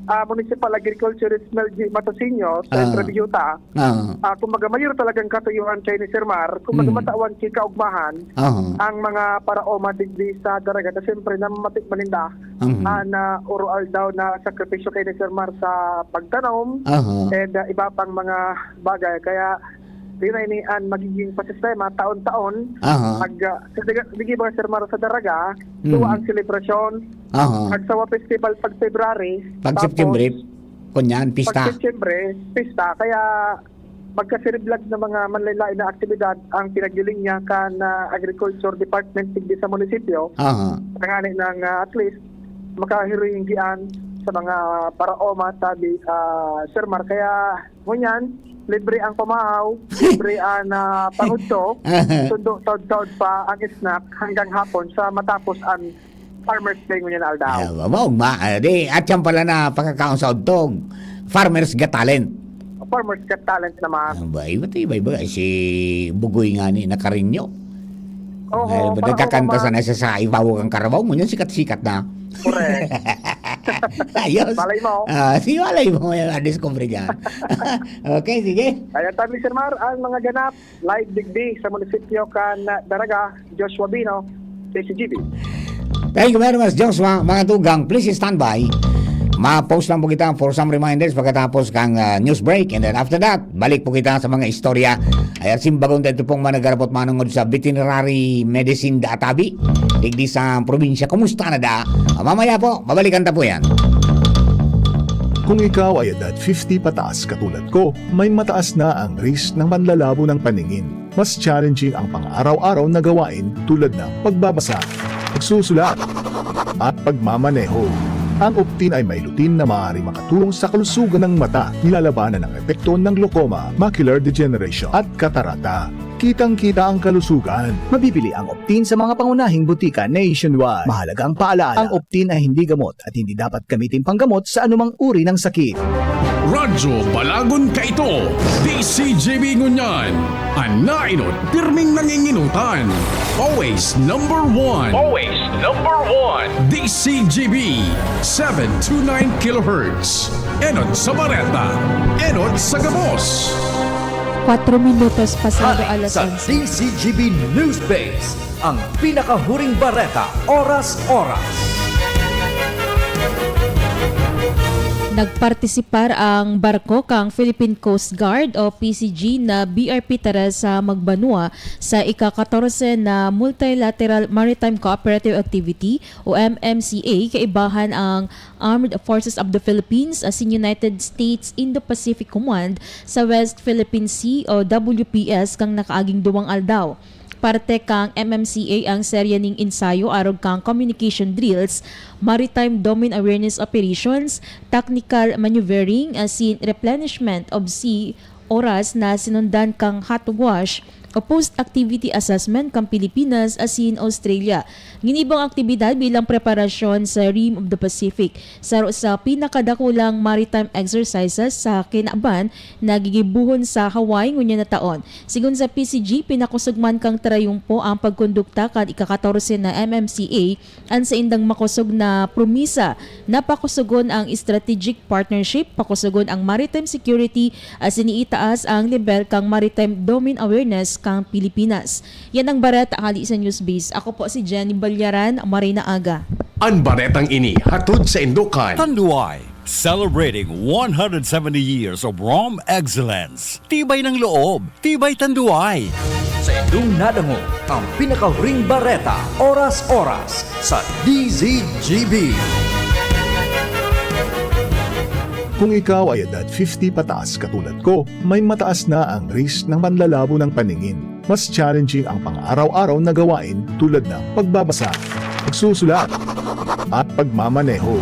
ah, Municipal Agriculturist Mel G Matosinho sa Ah. Entreviuta, Ah. ah, kumbaga, mayor talagang katuyuan kay ni Sir Mar, kumbaga, Mm. matawan ki kaugmahan Aha. ang mga paraoma digdi sa Daraga na siyempre namamatik maninda Mhm. an, ah, oro-aldaw na sakripisyo kay ni Sir Mar sa pagtanom Aha. and, ah, iba pang mga bagay. Kaya, di na ini an magiging pasistema taon-taon. Aha. Pag, ah, sa Daga-, digi ba, Sir Mar, sa Daraga, Mm. duwa ang selebrasyon. Aha. Pag Sawa Festival pag February, Pag tapos September, kunyan, pag pista. September, pista. Kaya magkasiriblag na mga manlain-lain na aktibidad ang pinaglilinya kan, ah, Agriculture Department digdi sa munisipyo. Aha. Tangani ng, ah, at least, makahiringgian sa mga paraoma, sabi, ah, Sir Mar. Kaya, ngunyan, libre ang pamahaw, libre ang, ah, pangudto, sundo taod-taod pa ang snack hanggang hapon sa matapos ang Farmers Day ngunyan na aldaw. Ah, maugma. Ah, di, at yan pala na pagkakaon sa udtog. Farmers Got Talent. Farmers Got Talent naman. Ah, ba, iba, iba, iba. Si Bugoy nga ni Nakarinyo. Oo, Ay, ba, para nagkakanta ako ma- sana siya sa ibabaw ng karabaw mo, yun sikat-sikat na. Correct. Ayos. Malay mo. Ah, si malay mo, yung discovery dyan. Okay, sige. Ayan, tabi, Sir Mar, ang mga ganap, live digdi sa munisipyo kan Daraga, Joshua Bino, K C G B. Thank you very much, Joshua. Mga tugang, please stand by. Ma-pause lang po kita for some reminders pagkatapos kang, ah, news break. And then after that, balik po kita sa mga istorya. Ay, at simbagon tayo pong managarapot manungod sa veterinary medicine da atabi. Digdi sa probinsya, kumusta na da? Ah, mamaya po, babalikan ta po yan. Kung ikaw ay edad fifty pataas katulad ko, may mataas na ang risk ng panlalabo ng paningin. Mas challenging ang pang-araw-araw na gawain tulad ng pagbabasa, pagsusulat, at pagmamaneho. Ang Optin ay may lutein na maaaring makatulong sa kalusugan ng mata, nilalabanan ang epekto ng glaucoma, macular degeneration, at katarata. Kitang-kita ang kalusugan. Mabibili ang Optin sa mga pangunahing butika nationwide. Mahalagang paalala, ang Optin ay hindi gamot at hindi dapat gamitin panggamot sa anumang uri ng sakit. Radyo Balagon kaito, D C G B ngunyan. An naenot, pirming nanginginutan. Always number one. Always number one. D C G B, seven two nine kilohertz. Enot sa bareta, enot sa gabos. Kwatro minutos pasado Hali alas sa onse. D C G B News Base, ang pinakahuring bareta, oras-oras. Nagpartisipar ang barko kang Philippine Coast Guard o P C G na B R P Teresa Magbanua sa ika-katorse na Multilateral Maritime Cooperative Activity o M M C A, kaibahan ang Armed Forces of the Philippines asin United States Indo-Pacific Command sa West Philippine Sea o W P S kan nakaaging duwang aldaw. Parte kan M M C A ang serye nin ensayo arog kan communication drills, maritime domain awareness operations, tactical maneuvering, asin replenishment of sea oras na sinundan kan hot wash o post-activity assessment kan Pilipinas asin Australia. Ginibo ang aktibidad bilang preparasyon sa Rim of the Pacific, saro sa pinakadakulang maritime exercises sa kinaban na gigibohon sa Hawaii ngunyan na taon. Sigon sa P C G, pinakosog man kan trayumpo ang pagkondukta kan ika-katorse na M M C A, an saindang makosog na promisa na pakosogon ang strategic partnership, pakosogon ang maritime security, asin iitaas ang lebel kan maritime domain awareness kan Pilipinas. Yan ang bareta hali sa Newsbase. Ako po si Jenny Balyaran, Marina Aga. An baretang ini hatod saindo kan Tanduay, celebrating one hundred seventy years of Rome excellence. Tibay ng loob, tibay Tanduay. Sa indong nadangog ang pinakahuring bareta, oras-oras sa D Z G B. Kung ikaw ay edad fifty pataas katulad ko, may mataas na ang risk ng panlalabo ng paningin. Mas challenging ang pang-araw-araw na gawain tulad ng pagbabasa, pagsusulat, at pagmamaneho.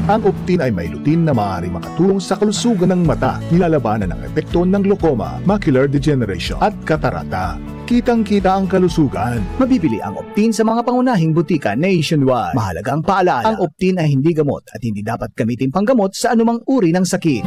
Ang Optin ay may lutein na maaaring makatulong sa kalusugan ng mata, nilalabanan ang epekto ng glaucoma, macular degeneration, at katarata. Kitang-kita ang kalusugan. Mabibili ang Optin sa mga pangunahing butika nationwide. Mahalagang paalala, ang Optin ay hindi gamot at hindi dapat gamitin panggamot sa anumang uri ng sakit.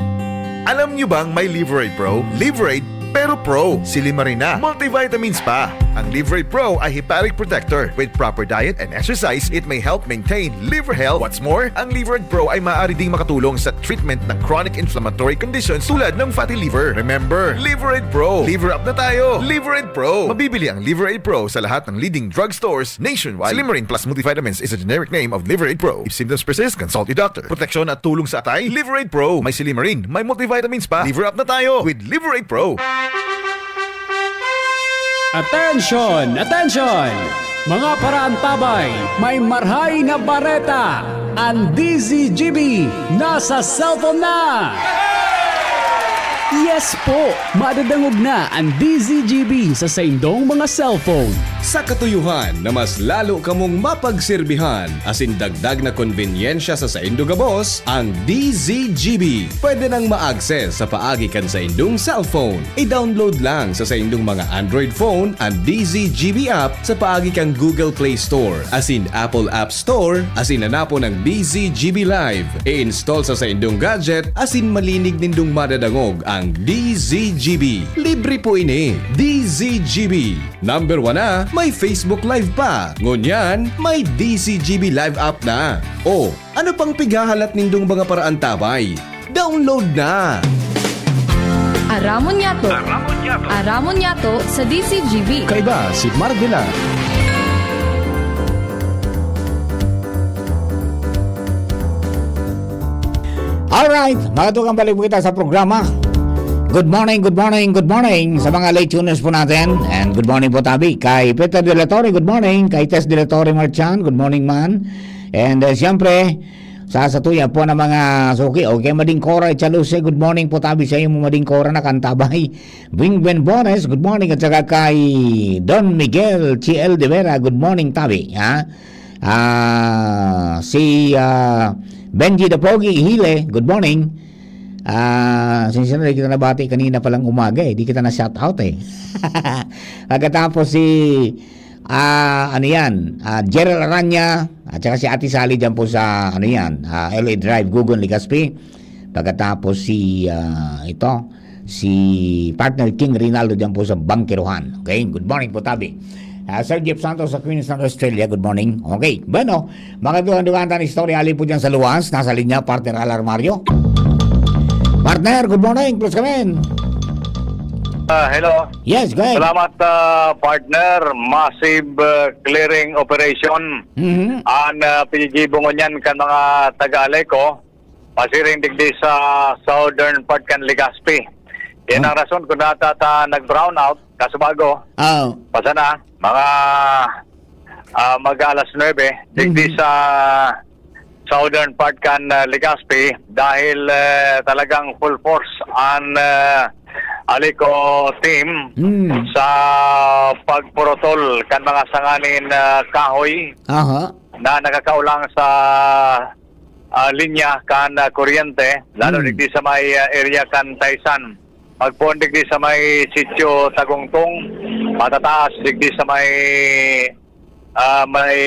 Alam nyo bang may Liverade Pro? Liverade, pero Pro. Si Limarina, multivitamins pa. Ang Liverade Pro ay hepatic protector. With proper diet and exercise, it may help maintain liver health. What's more, ang Liverade Pro ay maaari ding makatulong sa treatment ng chronic inflammatory conditions tulad ng fatty liver. Remember, Liverade Pro. Liver up na tayo. Liverade Pro. Mabibili ang Liverade Pro sa lahat ng leading drugstores nationwide. Si Limarine Plus Multivitamins is a generic name of Liverade Pro. If symptoms persist, consult your doctor. Proteksyon at tulong sa atay, Liverade Pro. May Silimarin, may multivitamins pa. Liver up na tayo with Liverade Pro. Attention! Attention! Mga paraantabay, may marhay na bareta! Ang D Z G B nasa cellphone na! Yes po! Madadangog na ang D Z G B sa saindong mga cellphone. Sa katuyohan na mas lalo kamong mapagserbihan asin dagdag na konbenyensya sa saindo gabos, ang D Z G B pwede nang ma-access sa paagi kan saindong cellphone. I-download lang sa saindong mga Android phone an D Z G B app sa paagi kan Google Play Store asin Apple App Store asin hanapon ang D Z G B Live. I-install sa saindong gadget asin malinig nindong madadangog ang D Z G B. Libre po ini. D Z G B. Number one na, may Facebook Live pa. Ngunyan, may D Z G B Live app na. O, ano pang pighahalat nindong mga paraantabay? Download na! Aramon niyato. Aramon niyato. Aramon niyato sa D Z G B. Kaiba si Marvela. Alright, mga tugang, balik po kita sa programa. Good morning, good morning, good morning sa mga late tuners po natin. And good morning po, tabi, kay Peter De La Torre, good morning. Kay Tess De La Torre Marchan, good morning, man. And, uh, siyempre, sa satuya po ng mga suki, okay, Mading Cora Echaluse, good morning po, tabi, sa iyo, Mading Cora, na kantabay. Bing Ben Bones, good morning. At saka kay Don Miguel G L De Vera, good morning, tabi, ha? Ah, si, ah, Benji the Pogi Hile, good morning. Ah, sinsya na, di kita nabati kanina palang umaga eh. Di kita na-shout out eh. Pagkatapos si, ah, ano yan, ah, Gerald Aranya, at saka si Ate Sally dyan po sa, ano yan, ah, L A Drive, Gugon, Legazpi. Pagkatapos si, ah, ito, si Partner King Rinaldo dyan po sa Bangkerohan. Okay? Good morning po, tabi. Ah, Sir Jeff Santos sa Queensland, Australia. Good morning. Okay. Bueno, mga dugang-dugang tan istorya, hali po dyan sa luwas. Nasa linya, Partner Alar Mario. Partner, good morning. Please come in. Ah, hello. Yes, go ahead. Salamat, ah, partner. Massive, ah, clearing operation. Mhm. An, ah, pinigibo ngunyan kan mga taga-Aleco. pasiring digdi sa southern part kan Legazpi. Yan ang rason kung nata ta nag-brownout, Kasubago. Ah, Basta na, mga ah, mag-alas nuebe, digdi sa southern part kan ah, Legazpi dahil eh, talagang full force ang ah, Aleco team Hmm. sa pagpurutol kan mga sanganin ah, kahoy Aha. na nakakaulang sa ah, linya kan ah, kuryente, lalo Hmm. digdi sa may ah, area kan Taisan. Magpoon digdi sa may Sitio Tagungtong, matataas digdi sa may ah, may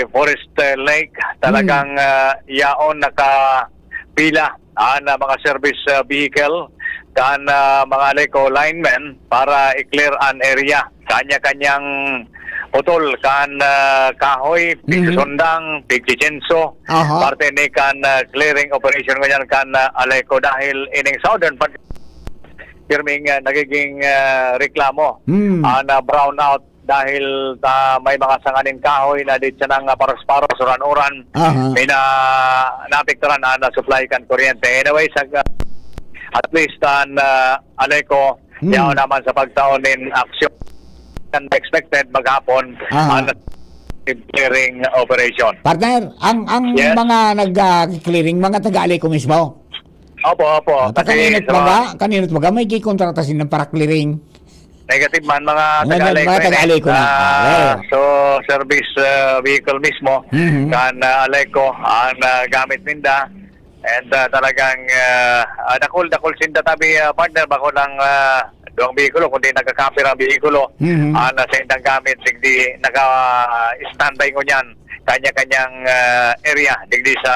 Forest eh, Lake. Talagang ah, yaon nakapila ang ah, mga service ah, vehicle kan ah, mga Aleco linemen para i-clear an area. Kanya-kanyang putol kan ah, kahoy, Mhm. pigsundang, pigchichinso, Aha. parte ni kan ah, clearing operation ngunyan kan ah, Aleco dahil ining southern part pirming ah, nagiging ah, reklamo Hmm. ang ah, brownout dahil ta may mga sanganing kahoy na di siya nang ah, paros-paros, uran-uran, Aha. may na naapektuhan ang ah, supply kan kuryente. Anyway, sa, ah, at least an ah, Aleco, Hmm. yaon naman sa pagtao nin aksyon kan expected maghapon Aha. ang clearing operation. Partner, ang ang Yes. mga nag-clearing, mga taga-Aleco mismo. Opo, opo. At kaninot baga, kaninot baga, may gikontrata silang para clearing. Negative man, mga Mga taga-Aleco mga yun eh. taga-Aleco na. Ah, Okay. So, service ah, vehicle mismo, Mhm. kan ah, Aleco, ang ah, gamit ninda. And ah, talagang ah, ah, dakul, dakul sinda tabi, ah, partner, bako ng ah, duwang behikulo, kundi nagkakapir ang behikulo. Mhm. Ah, nasa indang gamit, digdi naka-standby ngunyan, kanya-kanyang ah, area, digdi sa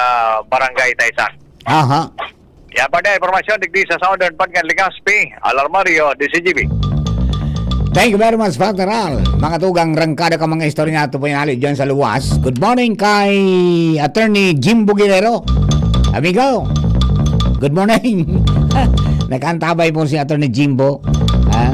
Barangay Taisan. Aha. Yan pa na impormasyon, digdi sa Southern Pangan, Legazpi, Alarmario, D C G B. Thank you very much, Partner Al. Mga tugang, rangkada ka mga istorya na ito po yung hali dyan sa luwas. Good morning kay Attorney Jimbo Guerrero. Amigo, good morning. Nakaantabay po si Attorney Jimbo. Ah,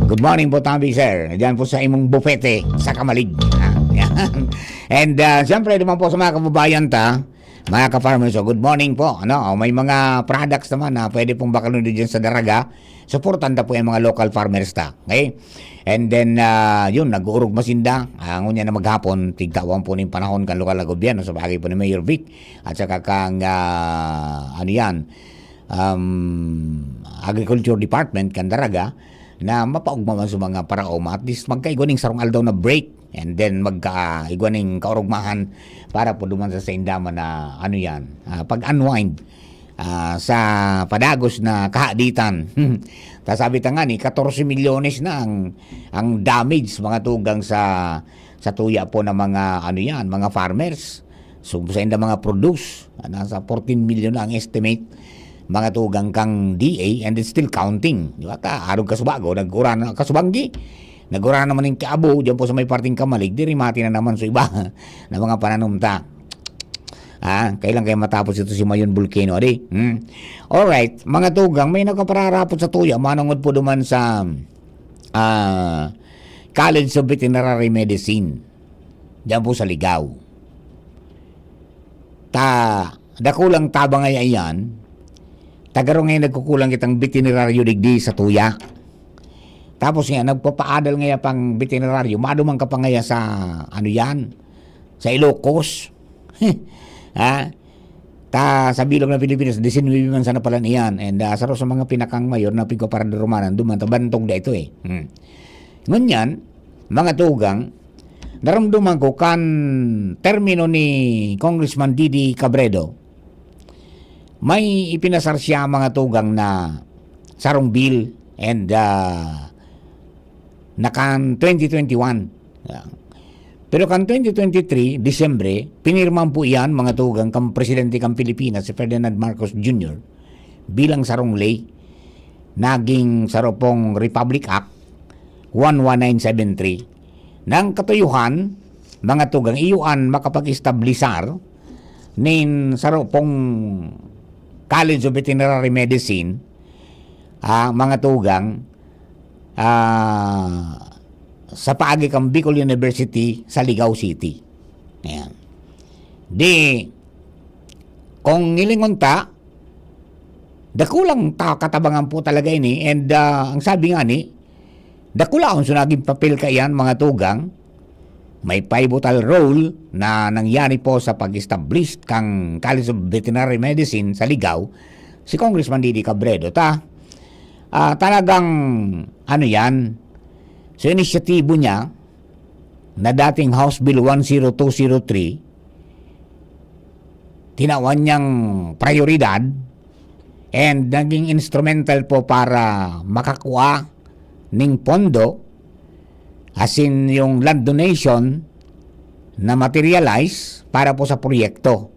good morning po, tabi, sir. Diyan po sa imong bufete, sa Kamalig. Ah, yan. And uh, siyempre, naman po sa mga kababayan ta, mga ka-farmers, so good morning po. Ano, o, may mga products naman na pwede pong bakalon dyan sa Daraga. Suportan ta po yung mga local farmers ta. Okay? And then, ah, yun, nag-uurog masinda. Ah, ngunyan na maghapon, tigtawan po ning panahon kan lokal na gobyerno sa bagay po ni Mayor Vic. At saka kang, ah, ano yan, um, Agriculture Department, kan Daraga, na mapaugma man sa mga paraoma. At least, magkaigwa ning sarong aldaw na break. And then, magkaigwa ning kaurugmahan para po duman sa saindaman na, ano yan, ah, pag-unwind ah, sa padagos na kahaditan. Ta sabi ta nga ni, katorse milyones na ang, ang damage, mga tugang, sa, sa tuya po ng mga, ano yan, mga farmers. So, sa inda mga produce, ah, nasa fourteen million na ang estimate, mga tugang, kang D A, and it's still counting. Di ba? Ka, arog Kasubago, nagkura na, Kasubanggi. Nagkura naman yung Kiabo, dyan po sa may parting Kamalig, di rimati na naman sa iba na mga pananumta. Ah, kailan kaya matapos ito si Mayon Volcano, adi? Hmm. Alright, mga tugang, may nakapararapot sa tuya, manungod po duman sa ah, College of Veterinary Medicine. Diyan po sa Ligao. Ta, dakulang tabang ay ayan, tagarong ngayon nagkukulang kitang veterinaryo digdi sa tuya. Tapos nga, nagpapaadal nga pang veterinaryo, maduman ka pa nga sa, ano yan, sa Ilocos. Ha? Ta, sa bilog na Pilipinas, disinwibi man sana pala niyan. And ah, saro sa mga pinakang mayor na pigpaparadurumanan, duman, ta bantog na ito eh. Hmm. Ngunyan, mga tugang, naramdaman ko kan termino ni Congressman Didi Cabredo, may ipinasar siya, mga tugang, na sarong bill and ah, na kan twenty twenty-one. Ah. Pero kan twenty twenty-three, Disyembre, pinirmahan po iyan, mga tugang, kan presidente kan Pilipinas, si Ferdinand Marcos Junior, bilang sarong ley. Naging saro pong Republic Act one one nine seven three. Nang katuyuhan, mga tugang, iyo an makapag-establisar nin saro pong College of Veterinary Medicine, ah, mga tugang, ah, sa paagi kan Bicol University sa Ligao City. Ayan. Di, kung hilingon ta, Dakulang ta katabangan po talaga ini, and, ah, ang sabi nga ni, dakulaon so naging papel kaiyan, mga tugang. May pivotal role na nangyari po sa pag-establish kan College of Veterinary Medicine sa Ligao, si Congressman Didi Cabredo. Ta, ah, talagang, ano yan, so inisyatibo niya na dating House Bill one zero two zero three, tinawan niyang prioridad and naging instrumental po para makakua ning pondo, as in yung land donation na materialize para po sa proyekto.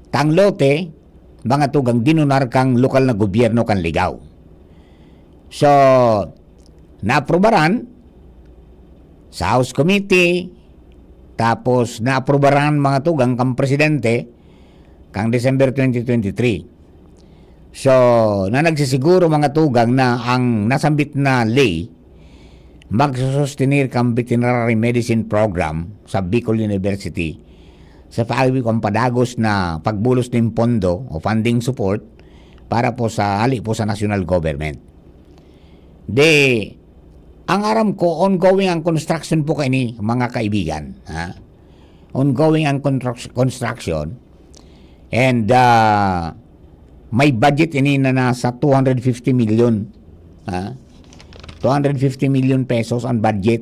Tang lote, mga tugang dinunar kang lokal na gobyerno kan Ligao. So, naaprubaran sa House Committee, tapos naaprubaran, mga tugang, kang presidente kang December twenty twenty-three. So, na nagsisiguro, mga tugang, na ang nasambit na ley magsusustenir kan veterinary medicine program sa Bicol University sa paagi kan padagos na pagbulos nin pondo o funding support para po sa, hali po sa national government. Di, ang aram ko, ongoing ang construction po kaini, mga kaibigan, ha? Ongoing ang construct-, construction. And, ah, may budget ini na nasa two hundred fifty million, ha? Two hundred fifty million pesos ang budget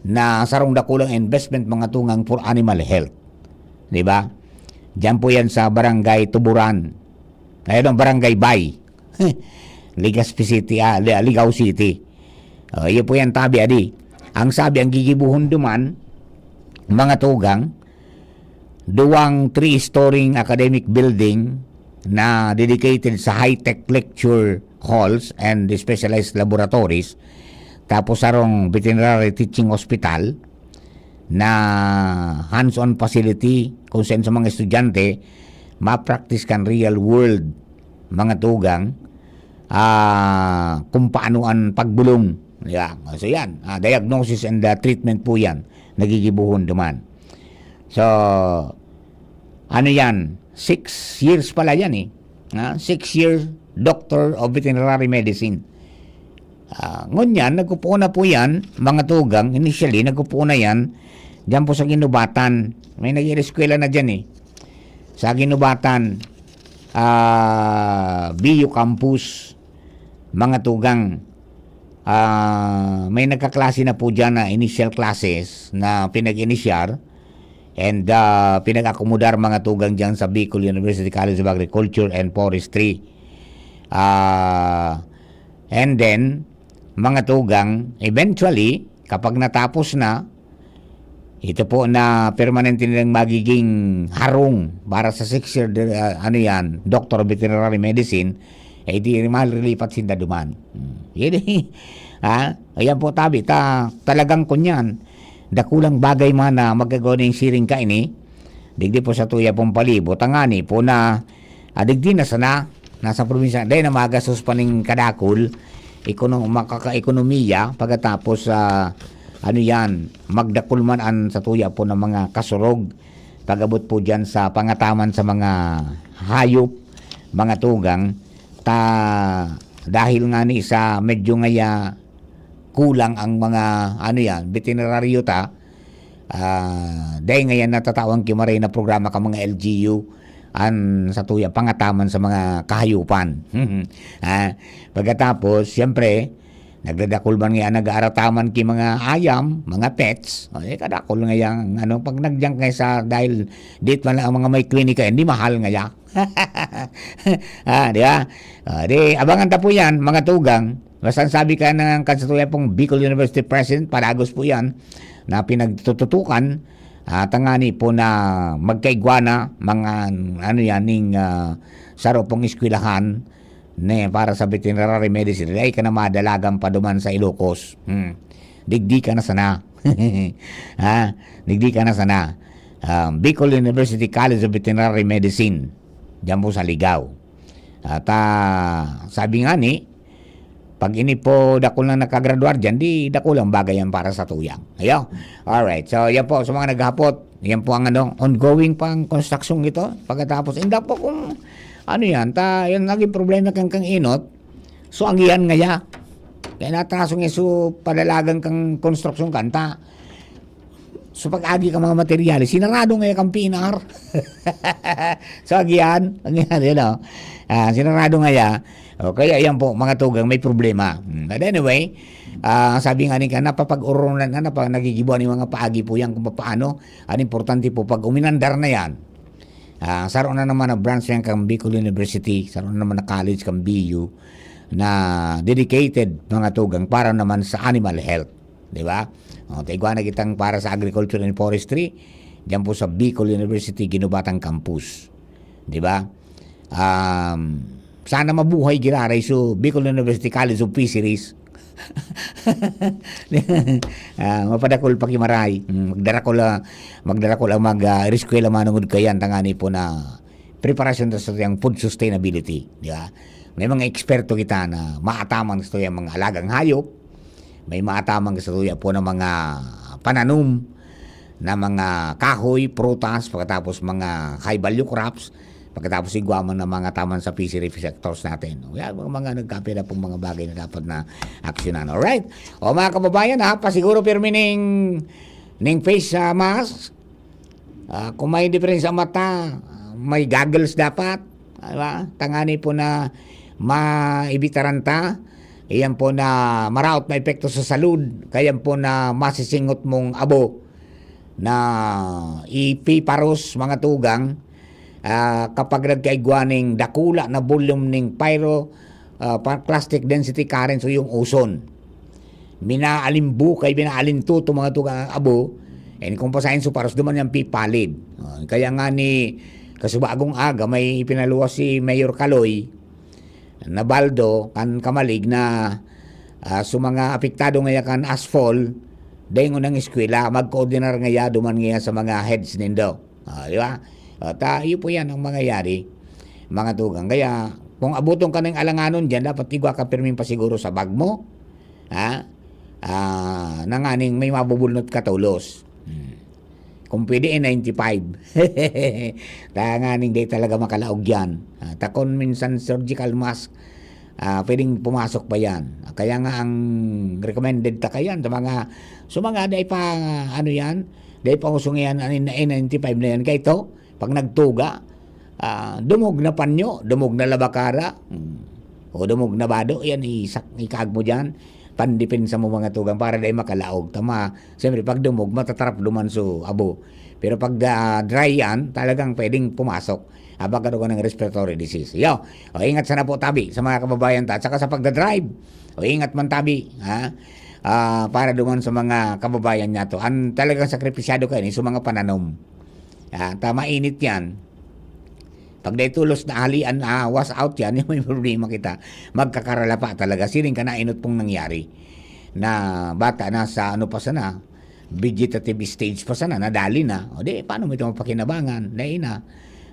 na sarong dakulang investment, mga tugang, for animal health. Di ba? Diyan po yan sa Barangay Tuburan. Ayun ang Barangay Bay. Legazpi City, ah, Li-, Ligao City. Oh, iyo po yan, tabi, adi. Ang sabi, ang gigibuhon duman, mga tugang, duwang three-storing academic building na dedicated sa high-tech lecture halls and specialized laboratories, tapos sarong veterinary teaching hospital na hands-on facility kung saan sa mga estudyante ma-practice kan real world, mga tugang, ah, kung paano ang pagbulong. Yeah. So yan, ah, diagnosis and, ah, treatment po yan. Nagigibuhon duman. So, ano yan? Six years pala yan eh. Ha? Six years Doctor of Veterinary Medicine. Ah, ngunyan, nagpupuon na po yan, mga tugang, initially, nagpupuon na yan, dyan po sa Ginubatan. May nag-iireskwela na dyan eh. Sa Ginubatan, ah, B U Campus, mga tugang. Ah, may nagkaklase na po dyan na initial classes na pinag-inisyar and, ah, pinag-akomodar, mga tugang, dyan sa Bicol University College of Agriculture and Forestry. Ah, and then, mga tugang, eventually, kapag natapos na, ito po na permanente nilang magiging harong para sa six year, ah, ano yan, Doctor of Veterinary Medicine, eh, di malilipat sinda duman. Hmm. Yan eh. Ha? Ayan po, tabi, ta, talagang kunyan. Dakulang bagay man na magagawa ning siring kaini, digdi po sa tuya pong palibot. Tangani po na, ah, digdi na sana, nasa probinsya, dahil na magastos pa ning kadakol, ekono-, makakaekonomiya, pagkatapos, ah, ano yan, magdakul man an satuya po ng mga kasurog, pag-abot po dyan sa pangataman sa mga hayop, mga tugang, ta, dahil nga ni sa medyo ngaya kulang ang mga, ano yan, veterinaryo ta, ah, dahil ngayon natatawan ki maray na programa ka mga L G U, an satuya pangataman sa mga kahayupan. Ah, pagkatapos, siyempre, nagdadakul man nga, nag-aarataman ki mga ayam, mga pets. O, eh, kadakul nga yang, ano, pag nagyang kay sa, dahil dit man lang ang mga may klinika, hindi mahal nga ya. Ah, di ba? Ah, di, abangan ta po yan, mga tugang. Basta ang sabi ka ng kan sa tuya pong Bicol University President, Paragos po yan, na pinagtututukan, ah, tangani po na magkaigwa na, mga, ano yan, ning, ah, saro pong eskwelahan, ne, para sa veterinary medicine, ay ka na madalagan pa duman sa Ilocos. Hmm. Digdi ka na sana. Ha? Digdi ka na sana. Um, Bicol University College of Veterinary Medicine. Diyan po sa Ligao. At, ah, sabi nga ni, pag ini po dakul na nakagraduar dyan, di dakul ang bagay yan para sa tuyang. Ayo. Alright. So, yan po, sa mga naghapot, yan po ang ano, ongoing pang construction ito. Pagkatapos, inda po kung Ano yan? Ta, yan naging problema kan kang inot. So, agihan ngaya. Kaya natraso nga so, padalagan kang konstruksyon kanta. So, pag-agi ka mga materyales, sinarado ngaya kang P N R. So, agihan, agihan, yun, oh. Ah, sinarado ngaya. O, kaya yan po, mga tugang, may problema. Hmm, but anyway, ah, sabi nga ni ka, napapag-urunan na, napa, nagigibuan yung mga paagi po yan kung paano. Ang importante po, pag uminandar na yan, ah, saro na naman ang branch yan kang Bicol University, saro na naman na college kang B U na dedicated, mga tugang, para naman sa animal health. Di ba? O, taigwa na kitang para sa agriculture and forestry, diyan po sa Bicol University, Ginubatan Campus. Di ba? Um, sana mabuhay giraray so Bicol University College of Fisheries. Ah, mapadakol pa ki Maray. Mm, magdarakol, ah, magdarakol ang mag, ah, eskwela manungod kayan, tangani po na preparasyon sa yung food sustainability, di ba? May mga eksperto kita na maataman sa yung mga alagang hayop, may maataman sa tuya po ng mga pananom na mga kahoy, prutas, pagkatapos mga high value crops, pagkatapos igwa man ng mga taman sa fishery sectors natin. Yan, mga, mga nagkapira pong mga bagay na dapat na aksyonan. Alright? O mga kababayan, ha, pasiguro pirmi ning, ning face, ah, mask. Ah, kung may diferensya ang mata, may goggles dapat. Di ba? Tangani po na maibitaran ta. Iyan po na maraot na epekto sa salud. Kaya po na masisingot mong abo na ipiparos mga tugang, ah, kapag nagkaigwa ning dakula na volume ning pyro, ah, pa-, plastic density currents o yung ozone. Minaalimbuka, minaalintuto mga tugang ang abo, and kung pasahin so paros duman yang pipalid. Ah, kaya nga ni kasubagong aga, may ipinaluwas si Mayor Kaloy, Nabaldo, kan Camalig na, ah, so mga apektado ngaya kan ashfall, daingon ang eskwela, magkoordinar ngaya, duman ngaya sa mga heads nindo. Ah, di ba? At, ah, iyo po yan ang mangyayari, mga tugang. Kaya, kung abuton ka ng alanganon dyan, dapat igwa ka pirming pasiguro sa bag mo. Ha? Ah, nanganing may mabubulnot ka tolos. Hmm. Kung pwede, N ninety-five. Tanganing di talaga makalaog yan. Ah, takon minsan surgical mask, ah, pwedeng pumasok pa yan. Kaya nga ang recommended ta kayan sa mga, sa mga dai pa, ano yan, dai pa usong yan, ano, N ninety-five na yan. Kaya ito, pag nagtuga, ah, dumog na panyo, dumog na labakara, hmm, o dumog na bado, yan, isak, ikaag mo dyan. Pandepensa mo mga tugang para dai makalaog. Tama, siyempre, pag dumog, matatrap duman so abo. Pero pag, ah, dry yan, talagang pwedeng pumasok. Abang ka ng respiratory disease. Yo, o, ingat sana po tabi sa mga kababayan ta. At saka sa pagdadrive, o, ingat man tabi, ha? Ah, para duman sa mga kababayan niya to. Ang talagang sakripisyado kayo, so mga pananom. Ah, ta mainit yan. Pag dai tolos na halian, ah, wash out yan, yung may problema kita. Magkakaralapa talaga. Siring ka na inot pong nangyari. Na bata na sa ano pa sana, vegetative stage pa sana, nadali na. O di, paano mo ito mapakinabangan? Dai na.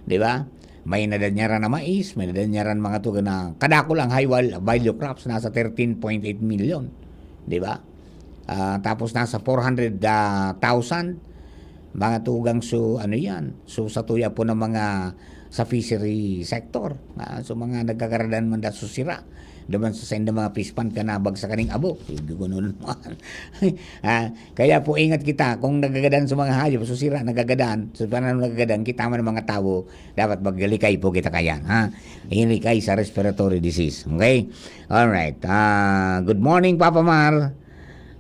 Di ba? May nadanyaran na mais, may nadanyaran mga tuga na kadakol ang high val-, value crops, nasa thirteen point eight million. Di ba? Ah, tapos nasa four hundred thousand, mga tugang su-, ano yan, su-, sa tuya po ng mga sa fishery sector. Ah, so mga nagkakaradan man da susira. Duman sa sain mga fish pond ka na bagsa kaning abo. Gugunon mo. Ah, kaya po ingat kita kung nagagadan sa mga hayop, susira, nagagadan, sa panahon nagagadan, kita man ang mga tawo, dapat maglikay po kita kayan, ha? Ilikay sa respiratory disease. Okay? Alright. Ah, good morning, Papa Mar.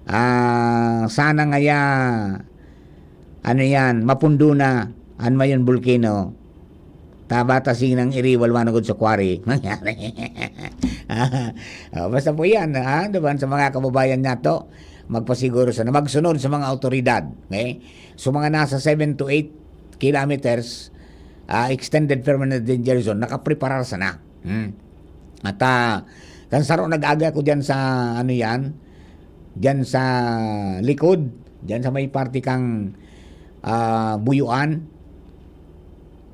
Ah, sana ngaya, ano yan, mapundo na an Mayon Volcano. Taba ta sinang iriwal manugod sa quarry. Nangyari. Ah, basta po yan, ha? Diba? Sa mga kababayan nato, magpasiguro sana, magsunod sa mga awtoridad. Okay? So, mga nasa seven to eight kilometers, ah, extended permanent danger zone, nakapreparar sana. Hmm. At, ah, kan saro nag-agi ako dyan sa, ano yan, dyan sa likod, dyan sa may parte kang, ah, Buyuan.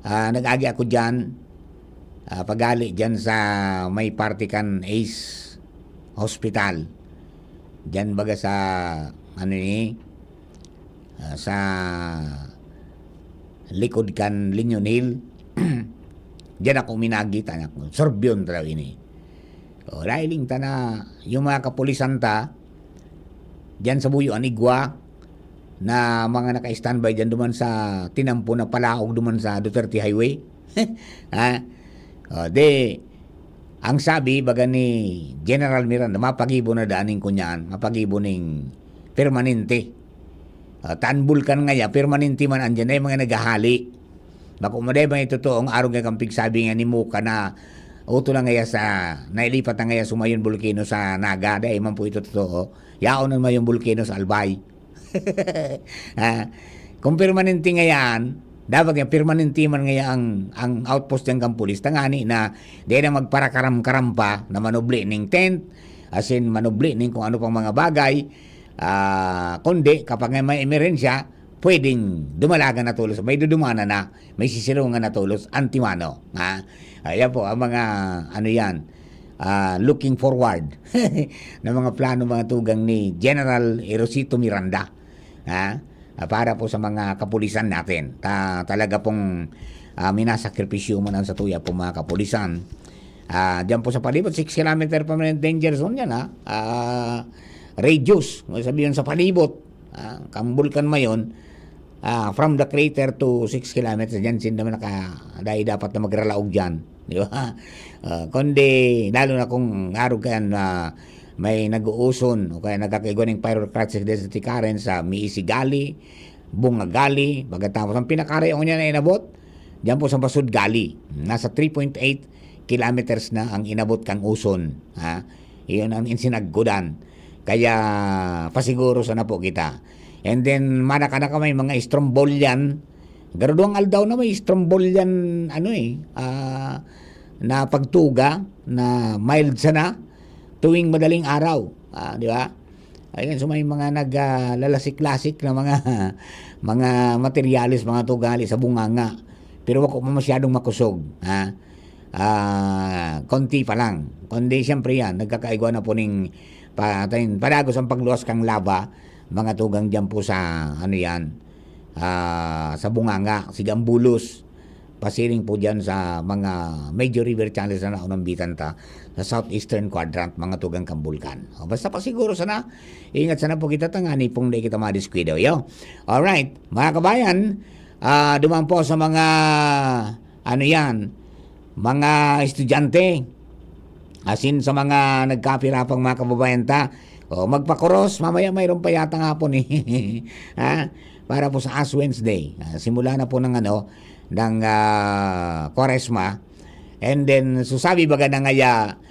Ah, nag-agi ako dyan, ah, pagali dyan sa may parte kan Ace Hospital. Dyan baga sa, ano ni, ah, sa likod kan Linyon Hill. Diyan ako minagi, tanak mo. Sorbyon talaga ini. O, lahiling ta na yung mga kapulisan ta, diyan sa Buyo Anigua, na mga naka-standby diyan duman sa tinampo na palaog duman sa Duterte Highway. Ha? O, di, ang sabi, baga ni General Miranda, mapagibo na daan ning kunyan, mapagibo ning permanente. Ah, tan bulkan ngaya, permanente man andyan, ay mga naghahali. Bako mo dai ba ito totoong arog nga kampig sabi nga ni Muka na uto lang ngaya sa, nailipat na ngaya sumayon bulkino sa Naga, dai man po ito totoo. Yaon na mayong bulkino sa Albay. Ah, kung permanente ngayan, dapat nga permanente man ngaya ang, ang outpost ng kampulis. Tangani na, di na magparakaram-karam pa na manubli ning tent, as in, manubli ning kung ano pang mga bagay. Ah, kundi kapag may emerensya, pwedeng dumalagan na tolos, may dudumanan na, may sisirungan na tolos, antimano. Ha? Ayan po, ang mga, ano yan, ah, looking forward na mga plano, mga tugang ni General Erosito Miranda. Ha? Ah, para po sa mga kapulisan natin. Ta-, talaga pong, ah, minasakripisyo mo na sa tuya po mga kapulisan. Ah, diyan po sa palibot, six kilometer permanent danger zone yan, ha? Ah, radius, mo sabihin sa palibot. Ah, kang Bulkan Mayon, ah, from the crater to six kilometers, diyan sinda man naka-, dai dapat na magralaog diyan, di ba? Ah, kundi, lalo na kung arog kayan na may nag-uuson o kaya nagkakaigwa ning pyroclastic density current sa Miisi Gali, Bunga Gali, pagkatapos ang pinakarayo niya na inabot, diyan po sa Basud Gali, nasa three point eight kilometers na ang inabot kang uson, ha? Iyon ang insinagkudan. Kaya pasiguro sana po kita. And then, manaka na ka may mga Strombolian. Garo duwang aldaw na may Strombolian, ano eh, ah, na pagtuga na mild sana tuwing madaling araw. Ah, di ba? Ayan, so may mga nag, ah, lalasik-lasik na mga, mga materyales, mga tugali sa bunganga. Pero wako pa masyadong makusog, ha? Ah, konti pa lang. Kundi siyempre yan, nagkakaigwa na po ning pa-, tayo, padagos ang pagluwas kang lava, mga tugang diyan po sa, ano yan, ah, sa bunganga, sige ang bulos. Pasiring po diyan sa mga major river channels na naunambitan ta sa southeastern quadrant, mga tugang kang bulkan. O, basta pasiguro sana, ingat sana po kita tangani pong di kita madiskuido, yo. Alright, mga kabayan, ah, duman po sa mga, ano yan, mga estudyante, asin sa mga nagkapirapang mga kababayan ta, o, magpakuros, mamaya mayroon pa yata nga po ni, ha? Para po sa Ash Wednesday. Ah, simula na po ng, ano, ng, ah, Kwaresma. And then, so sabi baga na ngaya,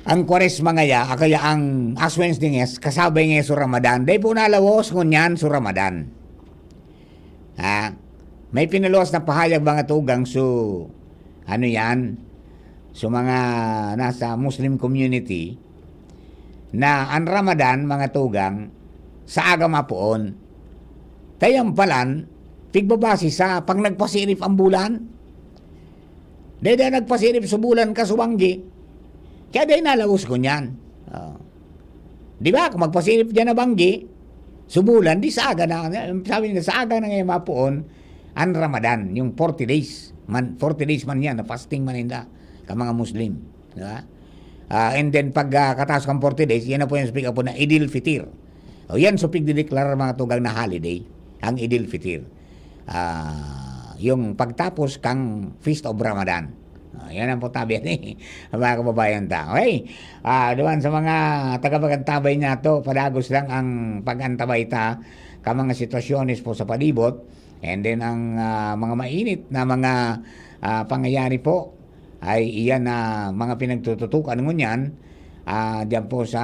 ang Kwaresma ngaya, ah, kaya ang Ash Wednesday ngaya, kasabay ngaya sa Ramadan. Dahil po nalawos ngunyan sa Ramadan. Ha? May pinaluwas na pahayag mga tugang, so, ano yan? So, mga nasa Muslim community, na ang Ramadan, mga tugang, sa aga mapoon. Kaya ang palan, pigbabase sa pag nagpasirip ang bulan. Dede nagpasirip sa bulan ka subanggi. Kaya dahil nalawos ko niyan. Oh. Di ba? Kung magpasirip dyan na banggi, subulan, di sa aga na, sabi nila, sa aga na ngayon mapoon, ang Ramadan, yung forty days. Man, forty days man yan, na fasting man ninda, ka mga Muslim. Di ba? Ah, and then, pag, ah, kataas kang forty days, yan na po yung speak po na Idil Fitir. O yan, so pigdideklarar mga tugang na holiday, ang Idil Fitir. Ah, yung pagtapos kang Feast of Ramadan. Ah, yan ang putabi ni mga kababayan ta. Okay? Ah, duman sa mga tagapagantabay niya to, padagos lang ang pag-antabay ta ka mga sitwasyones po sa palibot. And then, ang, ah, mga mainit na mga, ah, pangyayari po, ay iyan na mga pinagtututukan ngunyan, ah, diyan po sa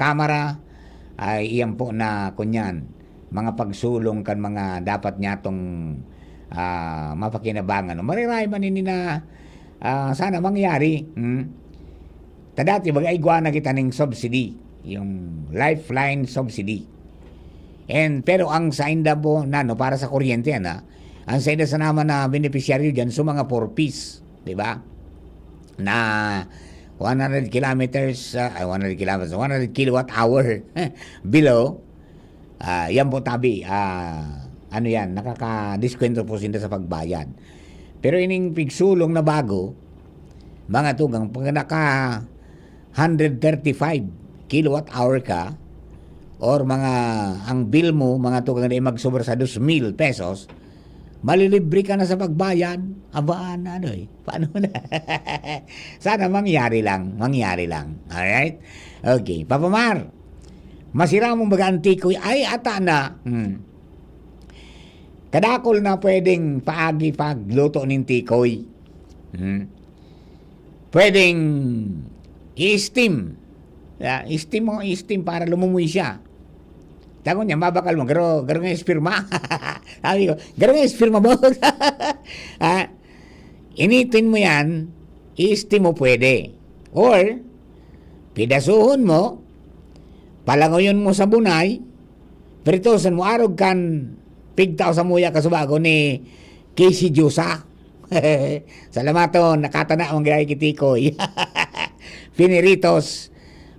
Kamara, ay iyan po na kunyan, mga pagsulong kan mga dapat niyatong, ah, mapakinabangan. O mariray man ini na, ah, sana mangyari, hmm? Ta dati, baga igwa na kita ning subsidy, yung lifeline subsidy. And, pero ang sa inda po, na, no, para sa kuryente, yan, ah, ang sa inda sa naman na benepisyaryo dyan, so mga four Ps, di ba? Na one hundred kilometers, ah, ay, one hundred kilometers, one hundred kilowatt hour below, ah, yan po tabi, ah, ano yan, nakakadiskwento po sinda sa pagbayad. Pero ining pigsulong na bago, mga tugang, pag naka hundred thirty-five kilowatt hour ka, or mga, ang bill mo, mga tugang, na magsobra sa dos mil pesos, malilibre ka na sa pagbayad. Aba, ano, ano eh, paano na? Sana mangyari lang, mangyari lang. Alright? Okay, Papa Mar, masiramong baga ang tikoy. Ay, ata na. Hmm. Kadakol na pwedeng paagi pagluto nin tikoy. Hmm. Pwedeng i-steam. Ya, i-steam mo, i-steam para lumumoy siya. Tango niya, mabakal mo, garo, garo nga esperma. Sabi ko, garo nga esperma, boss. Ah, initin mo yan, i-steam mo pwede. Or, pidasuhon mo, palangoyon mo sa bunay, pritosan mo, arog kan pigtaw sa muya kasubago ni Casey Diyosa. Salamaton, nakatana ang gaya kitikoy. Piniritos,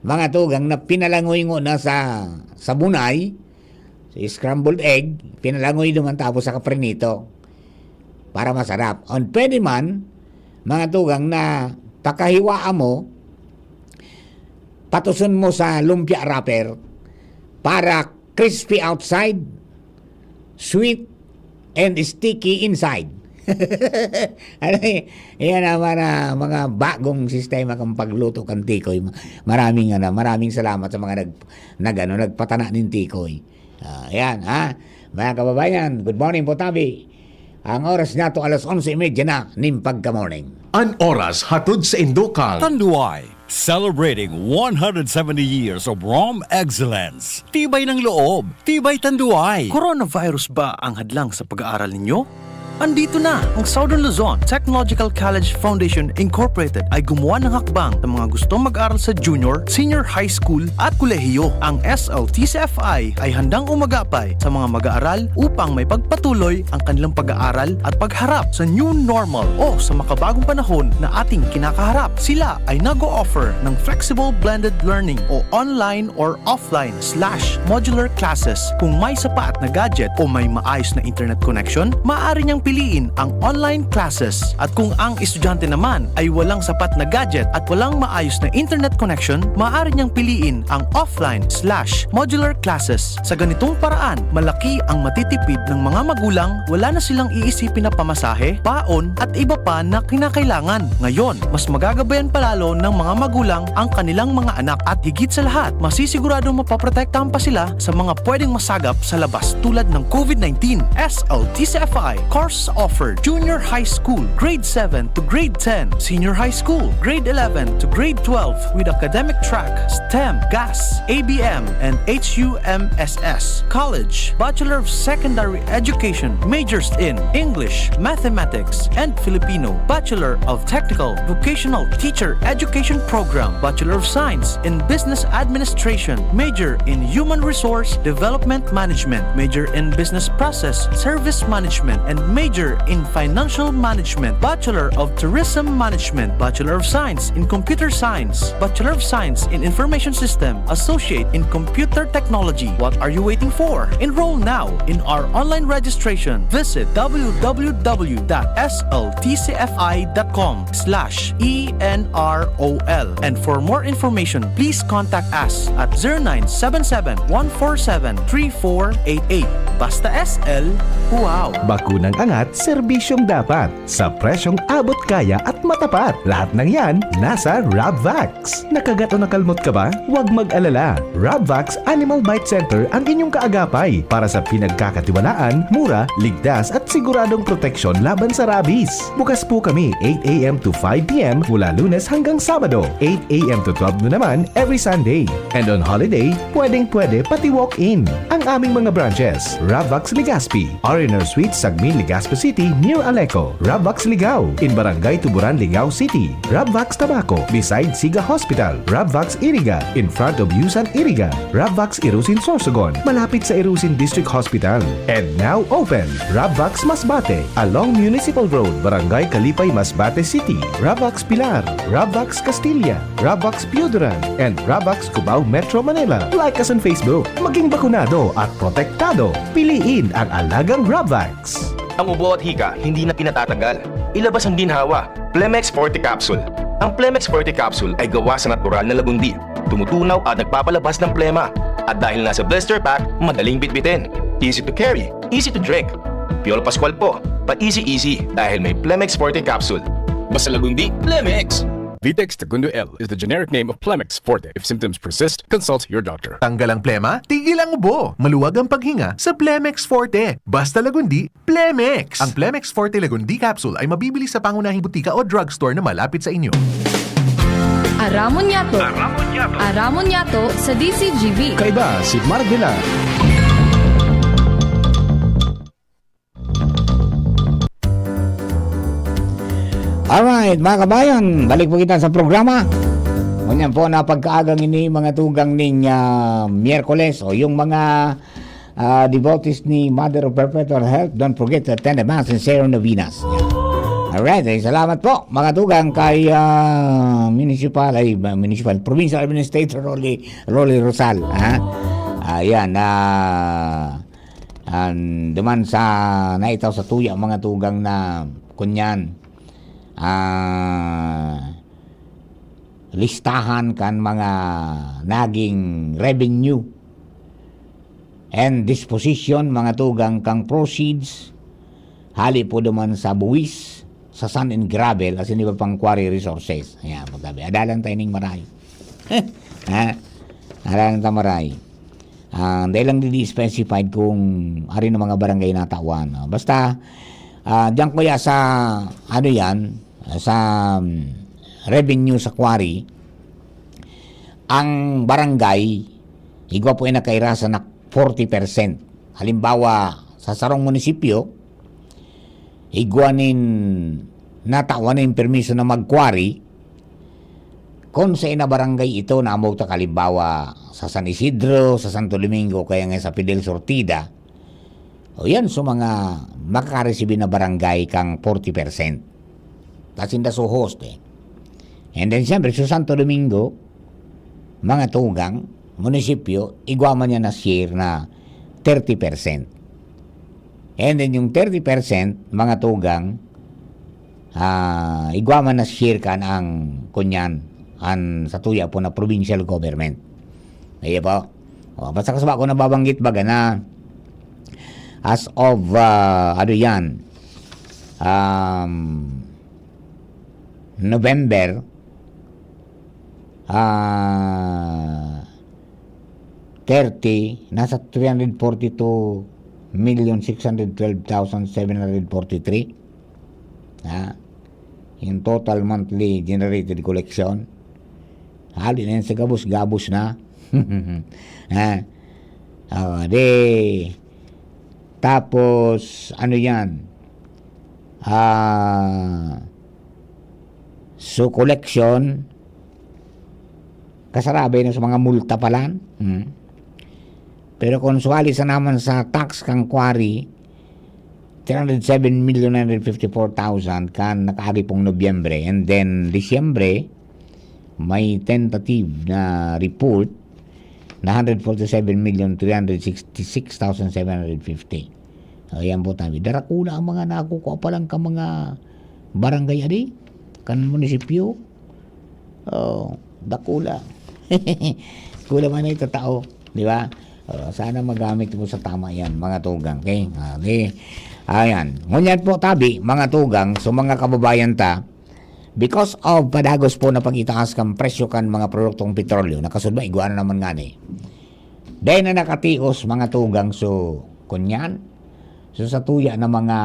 mga tugang na pinalangoy ngo na sa, sa bunay, sa scrambled egg, pinalangoy naman tapos sa kaprinito para masarap. On pwede man, mga tugang na pakahiwaan mo, patuson mo sa lumpia wrapper para crispy outside, sweet, and sticky inside. Ano eh, yan ang mga, mga bagong sistema kang pagluto kan tikoy. Maraming, ano, maraming salamat sa mga nag, nag, ano, nagpatana nin tikoy. Ah, yan, ha? Mga kababayan, good morning po, tabi. Ang oras nato alas onse y media na nin pagka-morning. An oras hatod sa Indokang. Tanduay, celebrating one hundred seventy years of Rom Excellence. Tibay ng loob, tibay tanduay. Coronavirus ba ang hadlang sa pag-aaral ninyo? Andito na ang Southern Luzon Technological College Foundation Incorporated ay gumawa ng hakbang sa mga gustong mag-aral sa junior, senior high school at kolehiyo. Ang S L T C F I ay handang umagapay sa mga mag-aaral upang may pagpatuloy ang kanilang pag-aaral at pagharap sa new normal o sa makabagong panahon na ating kinakaharap. Sila ay nag-o-offer ng flexible blended learning o online or offline slash modular classes. Kung may sapat na gadget o may maayos na internet connection, maaari niyang piliin ang online classes. At kung ang estudyante naman ay walang sapat na gadget at walang maayos na internet connection, maaari niyang piliin ang offline slash modular classes. Sa ganitong paraan, malaki ang matitipid ng mga magulang, wala na silang iisipin na pamasahe, baon, at iba pa na kinakailangan. Ngayon, mas magagabayan palalo ng mga magulang ang kanilang mga anak at higit sa lahat, masisiguradong mapoprotektahan pa sila sa mga pwedeng masagap sa labas tulad ng COVID nineteen. S L T C F I course offered: Junior High School, Grade seven to Grade ten, Senior High School, Grade eleven to Grade twelve, with academic track, STEM, GAS, A B M, and H U M S S. College, Bachelor of Secondary Education, majors in English, Mathematics, and Filipino, Bachelor of Technical Vocational Teacher Education Program, Bachelor of Science in Business Administration, major in Human Resource Development Management, major in Business Process Service Management, and major in Financial Management, Bachelor of Tourism Management, Bachelor of Science in Computer Science, Bachelor of Science in Information System, Associate in Computer Technology. What are you waiting for? Enroll now in our online registration. Visit w w w dot s l t c f i dot com slash e n r o l. And for more information, please contact us at zero nine seven seven, one four seven, three four eight eight. Basta S L, wow! Bakunang angat, serbisyong dapat. Sa presyong abot kaya at matapat. Lahat ng yan, nasa Rabvax. Nakagat o nakalmot ka ba? Huwag mag-alala. Rabvax Animal Bite Center ang inyong kaagapay para sa pinagkakatiwalaan, mura, ligtas at siguradong proteksyon laban sa rabies. Bukas po kami eight a m to five p m mula Lunes hanggang Sabado, eight a m to twelve noon naman every Sunday. And on holiday, pwedeng-pwede pati walk-in. Ang aming mga branches, Rabvax Legazpi, R and R Suite, Sagmin, Legazpi City, near Aleco, Rabvax Ligao, in Barangay Tuburan, Ligao City, Rabvax Tabaco, beside Siga Hospital, Rabvax Iriga, in front of Yusan Iriga, Rabvax Irusin Sorsogon, malapit sa Irusin District Hospital, and now open, Rabvax Masbate, along Municipal Road, Barangay Kalipay, Masbate City, Rabvax Pilar, Rabvax Castilla, Rabvax Pioduran, and Rabvax Cubao, Metro Manila. Like us on Facebook. Maging bakunado at protektado. Piliin ang alagang Rabvax. Ang ubo at hika hindi na pinatatagal. Ilabas ang ginhawa. Plemex Forte Capsule. Ang Plemex Forte Capsule ay gawa sa natural na lagundi. Tumutunaw at nagpapalabas ng plema. At dahil nasa blister pack, madaling bitbitin. Easy to carry, easy to drink. Piolo Pascual po, pa-easy-easy dahil may Plemex Forte Capsule. Basta lagundi, Plemex! Vitex Segundo L is the generic name of Plemex Forte. If symptoms persist, consult your doctor. Tanggal ang plema, tigil ang ubo. Maluwag ang paghinga sa Plemex Forte. Basta lagundi, Plemex! Ang Plemex Forte Lagundi Capsule ay mabibili sa pangunahing butika o drugstore na malapit sa inyo. Aramon Yato. Aramon Yato. Aramon Yato sa D C G V. Kaiba si Mark Villar. Alright, mga kabayan, balik po kita sa programa. Ngunyan po na pagkaagang ini, mga tugang ning ah, Miyerkules o yung mga ah, devotees ni Mother of Perpetual Help, don't forget to attend the Mass and share novenas. Alright, eh, salamat po, mga tugang, kay ah, Municipal, ay, ba- Municipal, Provincial Administrator Rolly, Rolly Rosal. Ha? Ayan, ah, an, duman sa naitaw sa tuya, mga tugang na kunyan. Ah, listahan kan mga naging revenue and disposition, mga tugang, kan proceeds hali po duman sa buwis, sa sand and gravel, asin iba pang quarry resources. Ayan, pagsabi, adalan tayo ning maray. Ha? Adalan tayo maray. Ah, dahil lang di specified kung ari ng mga barangay natawan. No? Basta, ah, diyan kuya sa, ano yan, sa um, revenue sa quarry, ang barangay, igwa po yung nakairasan na forty percent. Halimbawa, sa sarong munisipyo, igwa nin natawan nin permiso na mag-quarry, kung sa ina barangay ito na amog ta kalimbawa sa San Isidro, sa Santo Domingo, kaya nga sa Fidel Sortida, o yan, so mga makakaresibi na barangay kang forty percent. Tasinda so host eh. And then, siyempre, sa Santo Domingo, mga tugang, munisipyo, igwa man niya na share na thirty percent. And then, yung thirty percent, mga tugang, ah, igwa man na share kan ang kunyan, an sa tuya po na provincial government. Ayan po. O, basta kasaba ko nababanggit baga na as of, ah, ano yan, um, November, ah, thirty, nasa three hundred forty-two million six hundred twelve thousand seven hundred forty-three. Ha? Yung total monthly generated collection. Hali na yan sa gabos, gabos na. Ha? Ah, di, tapos, ano yan? Ah, so collection, kasarabay na sa mga multa palan. Hmm. Pero kung suwali sa naman sa tax kang quarry, three hundred seven million nine hundred fifty-four thousand kan nakaagi pong Nobyembre. And then, Disyembre, may tentative na report na hundred forty-seven million three hundred sixty-six thousand seven hundred fifty. Ayan po tabi. Darakula ang mga nakukuha pa lang ka mga barangay adi, kan munisipyo. Oh, dakula. Kula man ito tao, di ba? Oh, sana magamit mo sa tama yan, mga tugang. Okay? Ah, di. Ayan. Ngunyan po, tabi, mga tugang, so mga kababayan ta, because of padagos po na pag-itaas kan presyo kan mga produktong petrolyo, nakasulba, igwa na naman nga ni. Dahil na nakatios, mga tugang, so, kunyan, so sa tuya na mga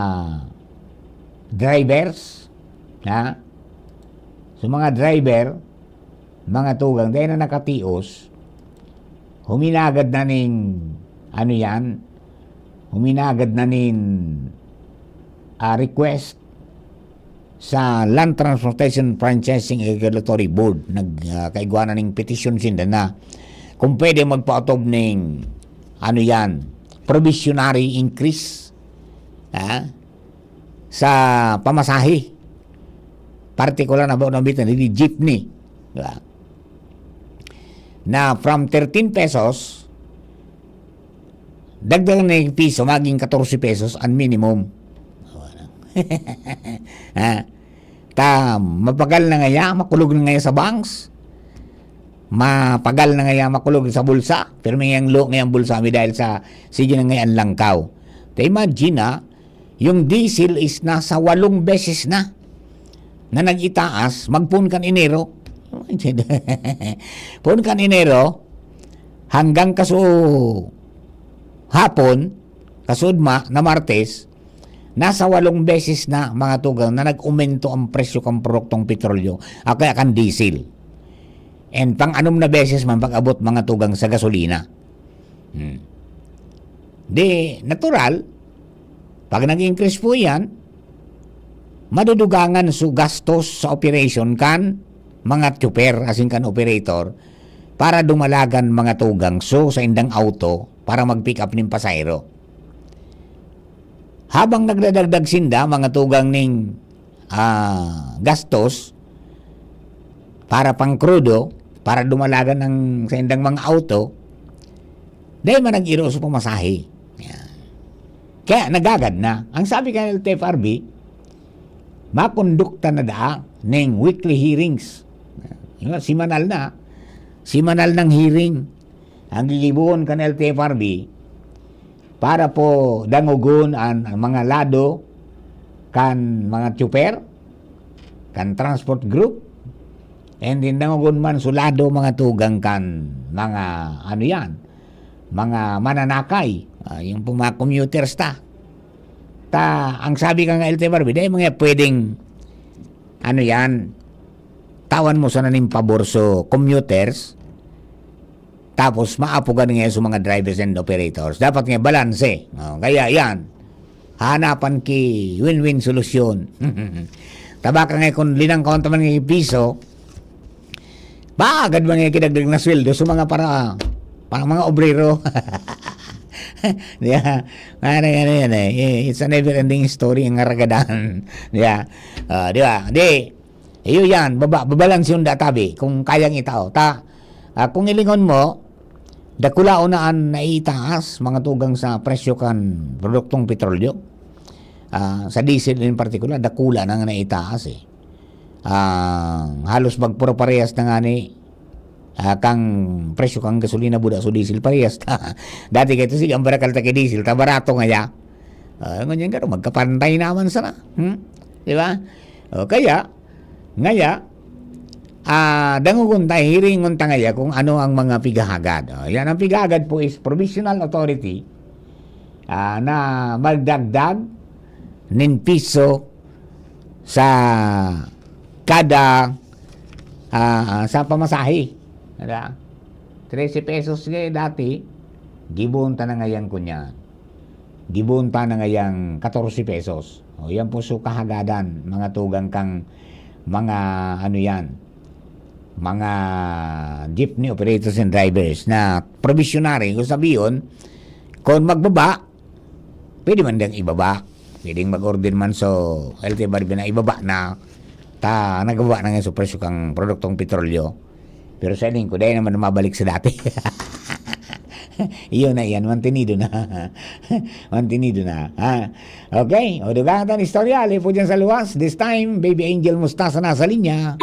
drivers, ha? So mga driver, mga tugang, dahil na nakatios, huminagad na ning, ano yan, huminagad na ning ah, request sa Land Transportation Franchising Regulatory Board. Nag, ah, kaigwa na ning petition sinda na kung pwede magpaotob ning, ano yan, probationary increase, ha, sa pamasahe. Partikular na ba nabitan, hindi jeepney. Di ba? Na from thirteen pesos, dagdagan na yung piso, maging katorse pesos ang minimum. Ha? Ta, mapagal na ngaya, makulog na ngaya sa banks. Mapagal na ngaya, makulog sa bulsa. Pero may yang lo, ngayang bulsa mi dahil sa, sige na ngayang langkaw. Ta imagine na, yung diesel is nasa walong beses na na nag-itaas, magpoon kan Enero. Poon kan Enero, hanggang kaso hapon, kasudma na Martes, nasa walong beses na, mga tugang, na nag-umento ang presyo kan produktong petrolyo, o kaya kan diesel. And pang-anom na beses man pag-abot, mga tugang, sa gasolina. Hmm. Di, natural, pag nag-increase po yan, madudugangan su gastos sa operation kan mga tsuper, asin kan operator, para dumalagan, mga tugang, su sa indang auto para mag-pick up nin pasahero. Habang nagdadagdag sinda, mga tugang, ning, ah, gastos para pang krudo, para dumalagan ang saindang mga auto, dahil man nag-iro sa pamasahe. Yan. Kaya nagagad na. Ang sabi kan L T F R B, makondukta na daa ning weekly hearings. Yan, simanal na. Simanal ng hearing ang gigibohon kan L T F R B para po dangogon an, an mga lado kan mga tsuper, kan transport group, and din dangogon man su lado, mga tugang, kan mga, ano yan, mga mananakay, ah, yung pong mga commuters ta. Ta, ang sabi kan L T F R B, dai mga pwedeng, ano yan, tawan mo sana nin pabor su commuters, tapos maapogan nga su mga drivers and operators. Dapat nga balanse. Oh, kaya yan, hanapan ki win-win solusyon. Tabaka nga kun linangkawan ta man nga piso, bagad man nga kidagdag na sweldo su mga para, para mga obrero. Di ba? Ano, ano yan eh. It's a never-ending story ang aragadan. Di ba? Ah, di ba? Di, iyo yan, baba, babalanse yung databi kung kayang itao. Ta, ah, kung ilingon mo, dakulaon na an naiitaas, mga tugang, sa presyo kan produktong petrolyo. Ah, sa diesel in particular, dakula na nga naitaas eh. Ah, halos magpuro parehas na nga ni, ah, kang presyo kang gasolina, buda su diesel, parehas ta. Dati kaya ito, sige, ang barakal ta ki diesel, ta barato ngaya. Ah, ngunyan garo, magkapantay naman sana. Hmm? Di ba? O kaya, ngaya, ah, dangogon ta, hiringon ta ngaya kung ano ang mga pighahagad. O, yan, ang pighahagad po is provisional authority, ah, na magdagdag nin piso sa kada, ah, sa pamasahe. Di ba? Trese pesos nga dati, gibohon ta na ngayan kunyan. Gibohon ta na ngayang katorse pesos. O, yan po su kahagadan, mga tugang, kang mga, ano yan, mga jeepney operators and drivers na probationary. Kung sabiyon, kung magbaba, pwede man diyang ibaba. Pwedeng mag-order man su L T F R B na ibaba na, ta nagbaba na nga su presyo kang produktong petrolyo. Pero sa tingin ko, dahil naman mabalik sa dati. Iyon na yan, mantenido na. Mantenido na, ha? Okay, o, dugang tan istorya, ali po dyan sa luwas. This time, Baby Angel Mustasa nasa linya.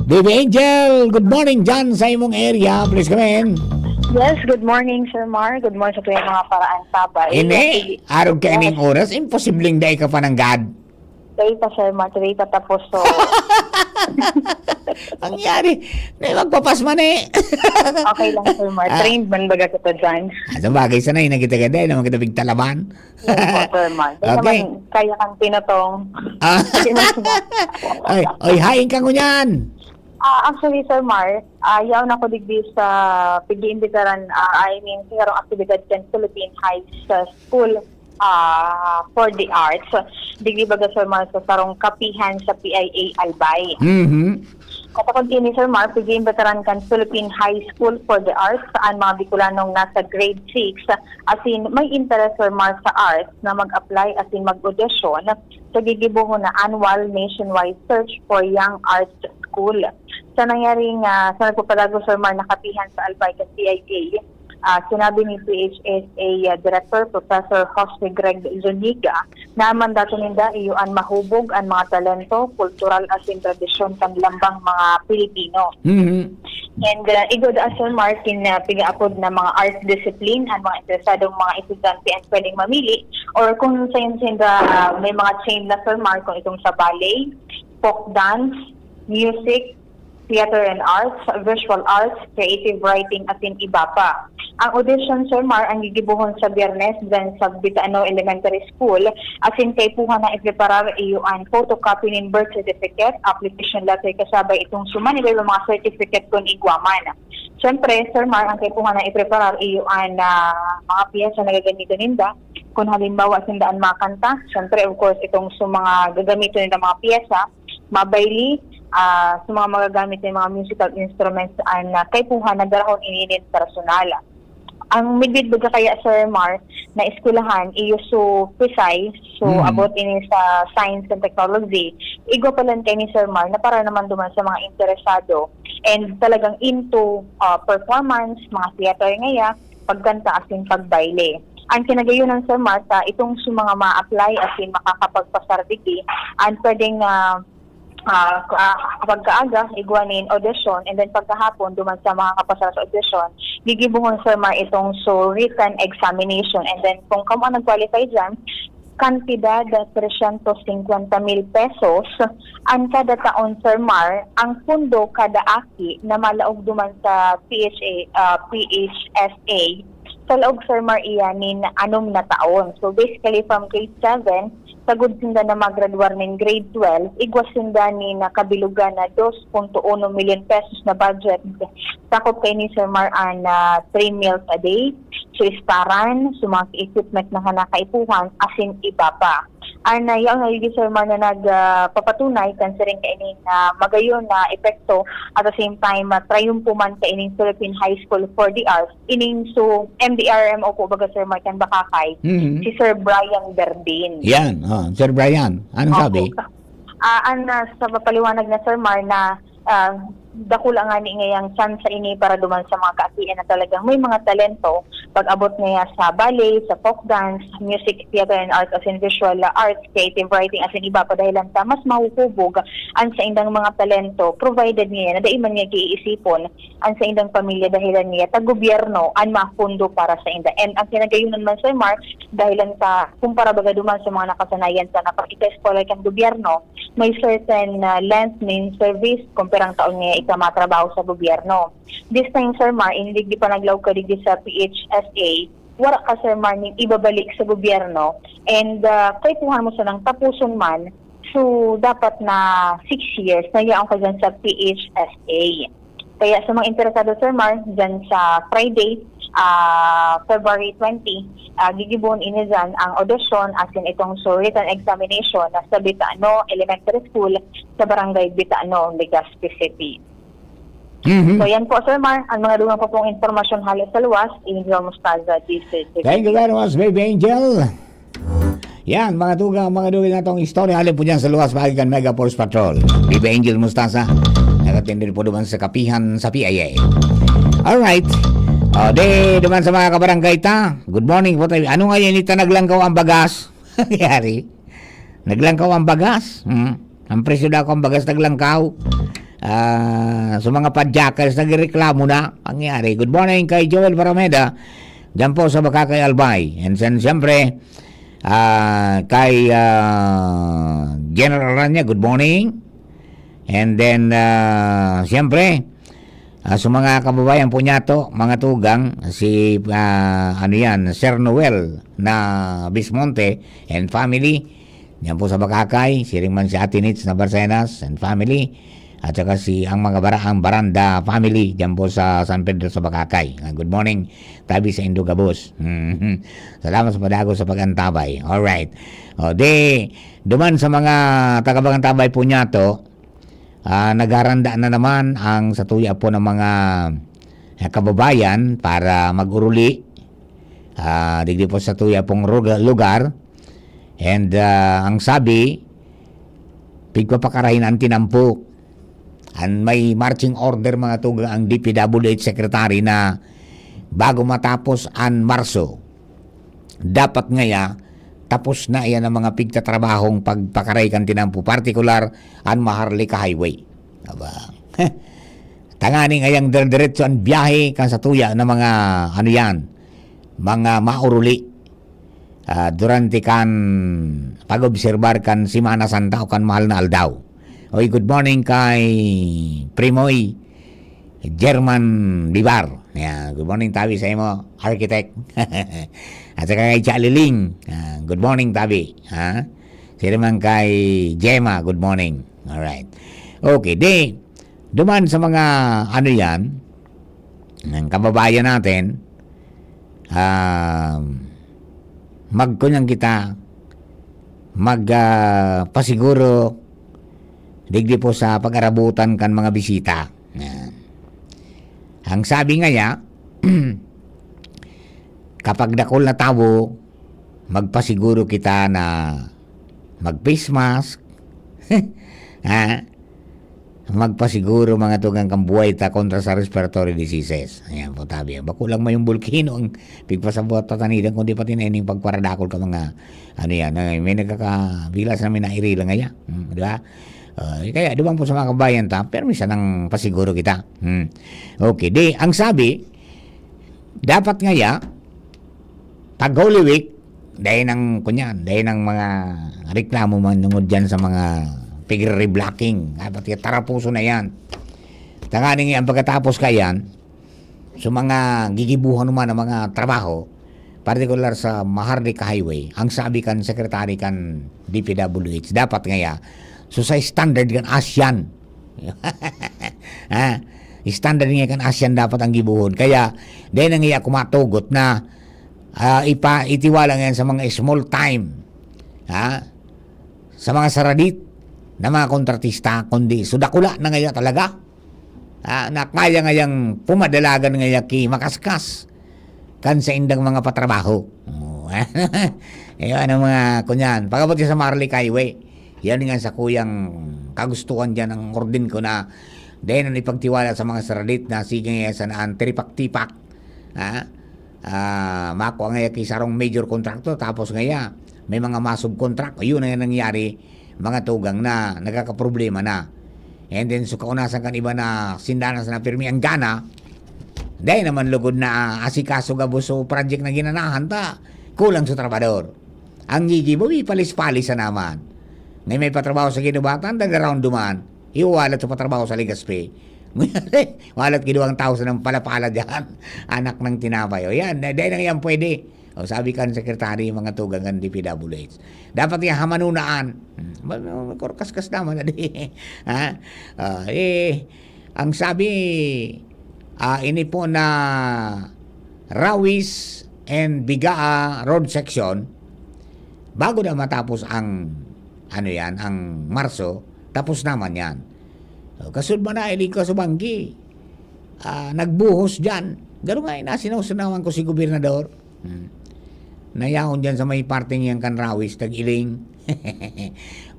Baby Angel, good morning dyan sa imong area. Please come in. Yes, good morning, Sir Mar. Good morning sa tuwing mga paraan sabay. Ini, arog ka ining oras, imposibleng dai ka pa nanggad. Dai pa, Sir Mar. Dai pa tapos, so. Ang yari, na magpapas man eh. Okay lang, Sir Mar. Ah. Trained man baga kita dyan. Ah, sa bagay, sanay na kita ganda, naman kita pigtalaban. Yes po, Sir Mar. Dai Okay. Naman kaya kang pinatong. Ah. Sige, Sir Mar. Ay, oy, hain ka ngunyan. Ah, actually, Sir Mar, ah, yaon ako digdi sa pag-iimbitaran, ah, I mean, sa sarong aktibidad kan Philippine High School ah, for the Arts. Digdi baga, Sir Mar, sa sarong kapihan sa P I A Albay. Mhm. Katakod ini, Sir Mar, pag-iimbitaran kan Philippine High School for the Arts an mga Bicolanong nasa grade six asin may interes, Sir Mar, sa arts na mag-apply asin mag-audition sa gigibohon na annual nationwide search for young arts school. Sa nangyaring, ah, sa nagpapadagos, Sir Mar, na kapihan sa Albay kan P I A, Ah, sinabi ni P H S A, ah, Director Professor Jose Greg Zuniga na mandato ninda iyo an mahubog an mga talento, kultural asin tradisyon kan lambang mga Pilipino. Mhm. And, ah, igwa daa, Sir Mark, kin, ah, pigaapod na mga arts discipline an mga interesadong mga estudyante an pwedeng mamili, or kung sayon sinda, ah, may mga trained na, Sir Mark, kung itong sa ballet, folk dance, music, theater and arts, visual arts, creative writing, asin iba pa. Ang audition, Sir Mar, ang gigibohon sa Biyernes dyan sa Bitano Elementary School, asin kaipuhan na ipreparar iyo an photocopy nin birth certificate, application letter, kasabay itong suma nin iba mga certificate kun igwa man. Siyempre, Sir Mar, ang kaipuhan na ipreparar iyo an, ah, mga piyesa na gagamiton ninda. Kun halimbawa, sinda an makanta, siyempre, of course, itong sa mga gagamiton ninda mga piyesa, mabayli, ah, sa mga magagamit na mga musical instruments an, ah, kaipuhan na darahon ini nin personal. Ang midbid baga kaya, Sir Mar, na eskwelahan, iyo so P S E I, so Mm. about ini sa science and technology, igwa pa lang kaini, Sir Mar, na para naman duman sa mga interesado and talagang into, ah, performance, mga theater ngaya, pagkanta asin pagbayle. Ang kinagayonan, Sir Mar, ta itong sa mga ma-apply asin makakapagpasar digdi, an pwedeng, ah, ah, ka-, pagkaaga, igwa nin audition, and then pagkahapon, duman sa makakapasar sa audition, gigibohon, Sir Mar, itong so written examination. And then, kung kamo ang nag-qualify dyan, kantidad tresyentos singkwenta mil pesos an kada taon, Sir Mar, ang pundo kada aki na malaog duman sa P H A, ah, P H S A, sa laog, Sir Mar, iya nin anom na taon. So, basically, from grade seven, sagod sinda na magradwar nin grade twelve, igwa sinda nin nakabilugan na dos punto uno milyon pesos na budget. Sakop kaini, Sir Mar, an, ah, three meals a day, so, istaran, so, mga equipment na kinakaipuhan, asin iba pa. An, ah, yaon na digdi, Sir Mar, na nag, ah, papatunay kan siring kaining, ah, magayon na epekto, at the same time, ah, trayumpo man kaining Philippine High School for the Arts, ining so M D R M O po baga, Sir Mar, kan Bacacay, Mhm. si Sir Brian Berdin. Yan, oh, Sir Brian, anong Opo. sabi? Ah, an, ah, sa papaliwanag na, Sir Mar, na, ah, dakula ngani ngayang tsansa ini para duman sa mga kaakian na talagang may mga talento, pag-abot niya sa ballet, sa folk dance, music, theater and arts, asin visual, ah, arts, creative writing, asin iba pa, dahilan ta mas mahuhubog an saindang mga talento, provided niya na dai man niya giiisipon an saindang pamilya, dahilan niya ta gobyerno an mapundo para sainda. And ang kinagayonan man, Sir Mar, dahilan ta kumpara baga duman sa mga nakasanayan ta na pag ika-scholar kan gobyerno, may certain, ah, length nin service kung pirang taon niya ika matrabaho sa gobyerno. This time, Sir Mar, ini digdi pa naglaog ka digdi sa P H S A, wara ka, Sir Mar, nin ibabalik sa gobyerno, and, ah, kaipuhan mo sanang tapuson man, so, dapat na six years na yaon ka dyan sa P H S A. Kaya sa mga interesado, Sir Mar, dyan sa Friday, ah, February twenty, ah, gigibohon ini dyan ang audition, asin itong so written examination na sa Bitano Elementary School sa Barangay Bitano, Legazpi City. Mhm. So, yan po, Sir Mar, ang mga dugang pa pong impormasyon hale sa luwas, Angel Mostaza, D C. Thank you very much, Baby Angel. Yan, mga tugang, mga dugang natong istorya, hale po dyan sa luwas, paagi kan Mega Force Patrol. Baby Angel Mostaza, nakatindi po duman sa kapihan sa P I A. Alright. O, di, duman sa mga kabarangay ta. Good morning po tayo. Ano nga yan, ita naglangkaw ang bagas? Nangyari? Naglangkaw ang bagas? Hmm. Ang presyo daw ang bagas naglangkaw. Ah, sa mga padyakers, nagreklamo na. Pangyari. Good morning kay Joel Barameda. Diyan po sa Bacacay, Albay. And then, siyempre, ah, kay, ah, General Rania, good morning. And then, ah, siyempre, ah, sa mga kababayan po niya to, mga tugang, si, ah, ano yan, Sir Noel na Bismonte and family, diyan po sa Bacacay, siring man si Ate Nits na Barcenas and family, at saka si ang mga Bara-, ang Baranda family diyan po sa San Pedro sa Bacacay. Ah, good morning, tabi sa Indo Gabos. Salamat sa padago sa pag-antabay. Alright. O, di, duman sa mga taga-pag-antabay po niya to, ah, nagharanda na naman ang satuya po ng mga, ah, kababayan para mag-uruli, ah, digdi po sa satuya pong ruga-, lugar. And, ah, ang sabi, pigpapakarahin ang tinampok. An may marching order, mga tugang, ang D P W H secretary na bago matapos an Marso. Dapat ngaya, tapos na iyan ang mga pigtatrabahong pagpakaray kan tinampo, partikular an Maharlika Highway. Aba, tangani ngayang dire-diretso an biyahe kan satuya na mga, ano yan, mga mauruli. Ah, durante kan pag-obserbar kan Semana Santa o kan mahal na aldaw. Oy, good morning kay Primoy German Bibar. Yan, good morning tabi sa imo, architect. At saka kay Chaliling. Ah, good morning tabi, ha? Sila man kay Gemma, good morning. Alright. Okay, di, duman sa mga, ano yan, ng kababayan natin, um, magkunyan kita, mag, ah, pasiguro, digdi po sa pag-arabutan kan mga bisita. Yan. Ang sabi ngaya, kapag dakul na tawo, magpasiguro kita na mag-face mask, ha? Magpasiguro, mga tugang, kan buhay ta kontra sa respiratory diseases. Ayan po, tabi. Bako lang mayong bulkino ang pigpasabot patanidan, kundi pati na ining pagparadakol ka mga, ano yan, ay, may nagkakabigla sa namin nairila ngaya. Hmm, di ba? Ah, kaya, di ba po sa mga kabayan ta, pero minsan ang pasiguro kita. Hmm. Okay, di, ang sabi, dapat ngaya, pag Holy Week, dahil ng, kunyan, dahil ng mga reklamo man tungod dyan sa mga pigre-reblocking, dapat kaya tarapuso na yan. Tanganing yan, pagkatapos ka yan, sa mga gigibuhan naman ng mga trabaho, partikular sa Maharlika Highway, ang sabi kan secretary kan D P W H, dapat ngaya, so sa standard kan ASEAN. Ha? Standard nga kan ASEAN dapat ang gibuhon. Kaya, dahil na ngaya kumatugot na, ah, ipa-, itiwala ngayon sa mga small time. Ha? Sa mga saradit na mga kontratista, kundi, so dakula na ngaya talaga. Ah, na kaya ngayang pumadalagan ngaya ki makaskas kan saindang mga patrabaho. Oh. Ayun ang mga kunyan. Pag-abot sa Maharlika Highway, yan nga sa kuyang kagustuhan dyan, ang orden ko na dahil na ipagtiwala sa mga saradit na sige nga sa naan, tiripak-tipak. Ha? Ah, makua ngaya ki sarong major contractor, tapos ngaya, may mga ma-subcontract. Ayun ang nangyari, mga tugang na nagkakaproblema na. And then, so kaunasan kan iba na sindanas na pirmi ang gana, dahil naman lugod na asikaso gabos so project na ginanahan ta, kulang sa trabador. Ang gigibo, palis-palis na naman. Ngay may patrabaho sa Guinobatan, daga-round duman. Iwawalat sa patrabaho sa Legazpi. Walat ki duwang tao sa nang palapala dyan. Anak ng tinapay. O yan, dahil lang yan pwede. O sabi kan secretary, mga tugang kan D P W H. Dapat yan hamanunaan. Hmm, ma-, ma-, ma-, kaskas naman na di. Ha? Ah, eh, ang sabi, ah, ini po na Rawis and Bigaa road section, bago na matapos ang, ano yan, ang Marso, tapos naman yan. O, kasud man na, iling ka sa banggi. Ah, nagbuhos dyan. Garo nga, inasinaw-sinawan ko si gobernador. Hmm. Nayaon dyan sa may parting yan kan Rawis, tag-iling.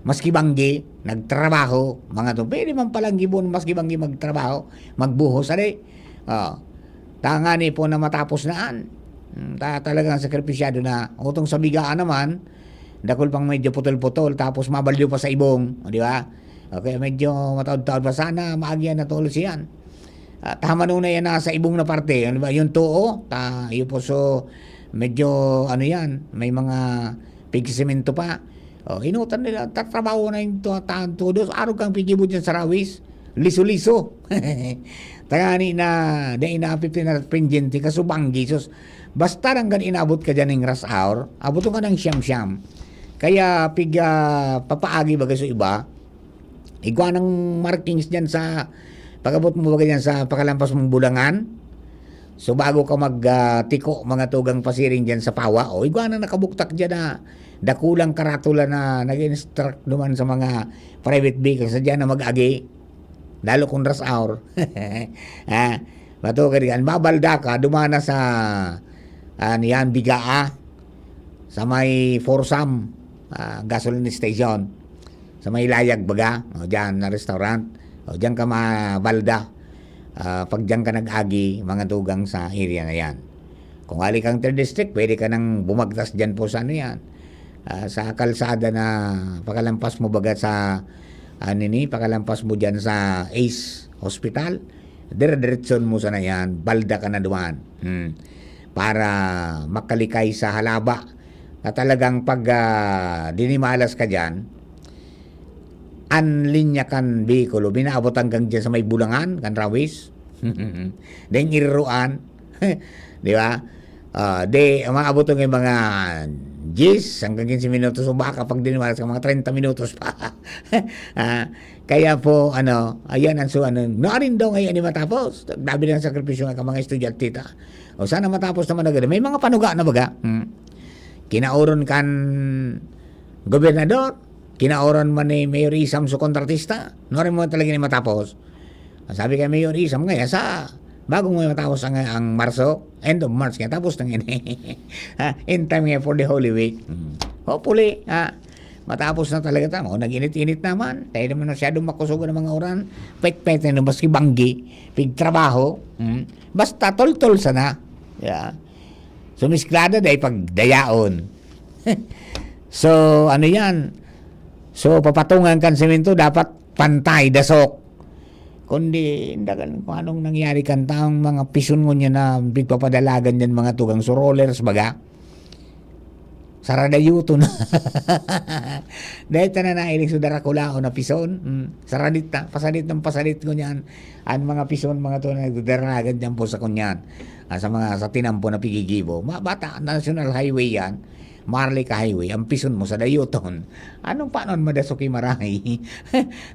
Maski banggi, nagtrabaho, mga to. Pwede man palang gibon, maski banggi magtrabaho, magbuhos, ali. Oh. Tangani po na matapos na an. Hmm, ta-, talagang sakripisyado na. Utong sa Bigaan naman, dakul pang medyo putol-putol, tapos mabalyo pa sa ibong, o, di ba? Okay, medyo mataod-taod pa sana, maagyan na tulos yan. At hamanunay yan na sa ibong na parte, ano ba, yung tuo, ta, yung puso, medyo, ano yan, may mga pigsisemento pa. O, inutan nila, tatrabaho na yung tu-, ta-, tudos, arog kang pigibo dyan sa Rawis, liso-liso. Tangani na, dai na apit na pendyente, kasubang gisos. Basta hanggang inabot ka dyan ng rush hour, abot ka ng siyam-siyam. Kaya, piga, papaagi ba sa iba, igwa ng markings dyan sa, pag-abot mo ba dyan sa pakalampas mong bulangan? So, bago ka mag, ah, tiko, mga tugang pasiring dyan sa pawa, o, igwa na nakabuktak dyan na dakulang karatula na nag-instruct naman sa mga private vehicles na dyan na mag-agi, lalo kung rush hour. Ah, matugad yan. Babalda ka, dumana sa, ah, niyan, Bigaa, sa may Forsam, ah, gasoline station. Sa may Layag, baga. O, dyan, na restaurant. O, dyan ka mabalda. Ah, pag diyan ka nag-agi, mga tugang, sa area na yan. Kung ali kang third district, pwede ka nang bumagtas diyan po sa ano yan. Ah, sa kalsada na pakalampas mo baga sa, ano ni, pakalampas mo diyan sa Ace Hospital, dire-diretson mo sana yan, balda ka na duman. Hmm. Para makalikay sa halaba na talagang pag, ah, dinimalas ka diyan, an linya kan behikulo, minaabot hanggang diyan sa may bulangan kan Rawis. Deng iruruan. Di ba? Ah, di, maabot ang mga diyes hanggang kinse minutos o baka pag dinimalas ka, mga treinta minutos pa. Ah, kaya po, ano, ayan ang su-, ano, naarin daw ngayon ni matapos. Grabe ng sakripisyo nga ka mga estudyante ta. O sana matapos naman agad. May mga panuga na baga. Hmm. Kinaoron kan gobernador, kinaoron man ni Mayor Isam su kontratista. Naarin mo talaga ni matapos. Ang sabi kay Mayor Isam nga, sa bago mo matapos ang, ang Marso, end of March nga, tapos na ngayon. Ha, in time nga for the Holy Week. Hmm. Hopefully, ha, matapos na talaga ta. O, nag-init-init naman. Tayo naman masyadong makusog ang mga uran. Pet-pet na maski banggi. Pigtrabaho. Hmm. Basta tol-tol sana. Yeah. Sumisklada dahil pagdayaon. So, ano yan? So, papatungan kan semento, dapat pantay, dasok. Kundi, indagan kung anong nangyari kan taong mga pison ngunyan na pigpapadalagan dyan, mga tugang su rollers, baga. Saradayuton. Dahil ta na nailing su darakulaon na pison. Hmm. Saradit na, pasadit ng pasadit ngunyan. Ang mga pison, mga to na nagdadaragan dyan po sa kunyan. Ah, sa mga, sa tinampo na pigigibo. Mga bata, National Highway yan. Marlica Highway, ang pison mo sa dayuton. Anong paano madasok yung marahay?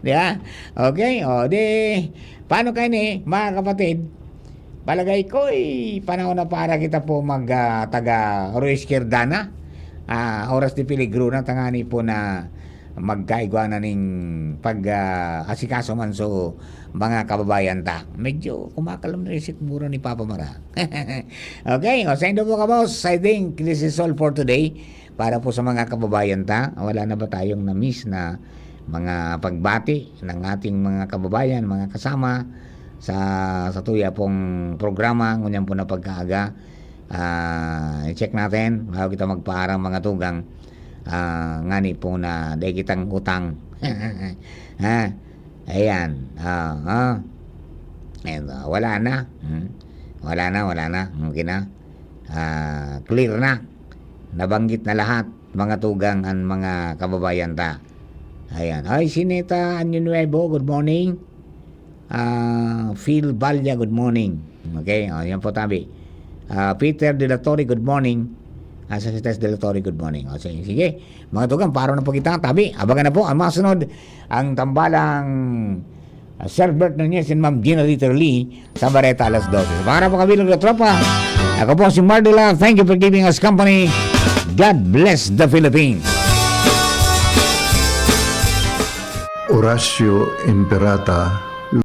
Di ba? Okay, o, di, paano kayo ni, mga kapatid? Palagay ko, eh, panahon na para kita po mag, ah, taga Oro Izquierda na. Ah, oras de peligro na, tangani po na magkaigwa na ning pag, ah, asikaso man so mga kababayan ta. Medyo kumakalma na rin siguro ni Papa Mara. Okay, o, saindo po ka, boss. I think this is all for today. Para po sa mga kababayan ta, wala na ba tayong na-miss na mga pagbati ng ating mga kababayan, mga kasama sa, sa tuya pong programa, ngunyan po na pagkaaga? Ah, i-check natin, bago kita magpaarang mga tugang, ah, ngani po na dai kitang utang. Ha? Ayan. Ah, ah. Ayan, ah, wala na. Hmm. Wala na, wala na. Okay na. Ah, clear na. Nabanggit na lahat, mga tugang, ang mga kababayan ta. Ayan. Ay, Sineta Anyo Nuevo, good morning. Ah, Phil Balya, good morning. Okay, o, yan po, tabi. Ah, Peter De La Torre, good morning. Ah, Sositas De La Torre, good morning. O, sige, sige. Mga tugang, paro na po kita, tabi. Abangan na po ang mga sunod. Ang tambalang, ah, Sir Bert Nunez and Ma'am Gina Dieter Lee sa Bareta alas dose. Para po kami, mga tropa. Ako po si Mardela. Thank you for giving us company. God bless the Philippines. Horacio Imperata,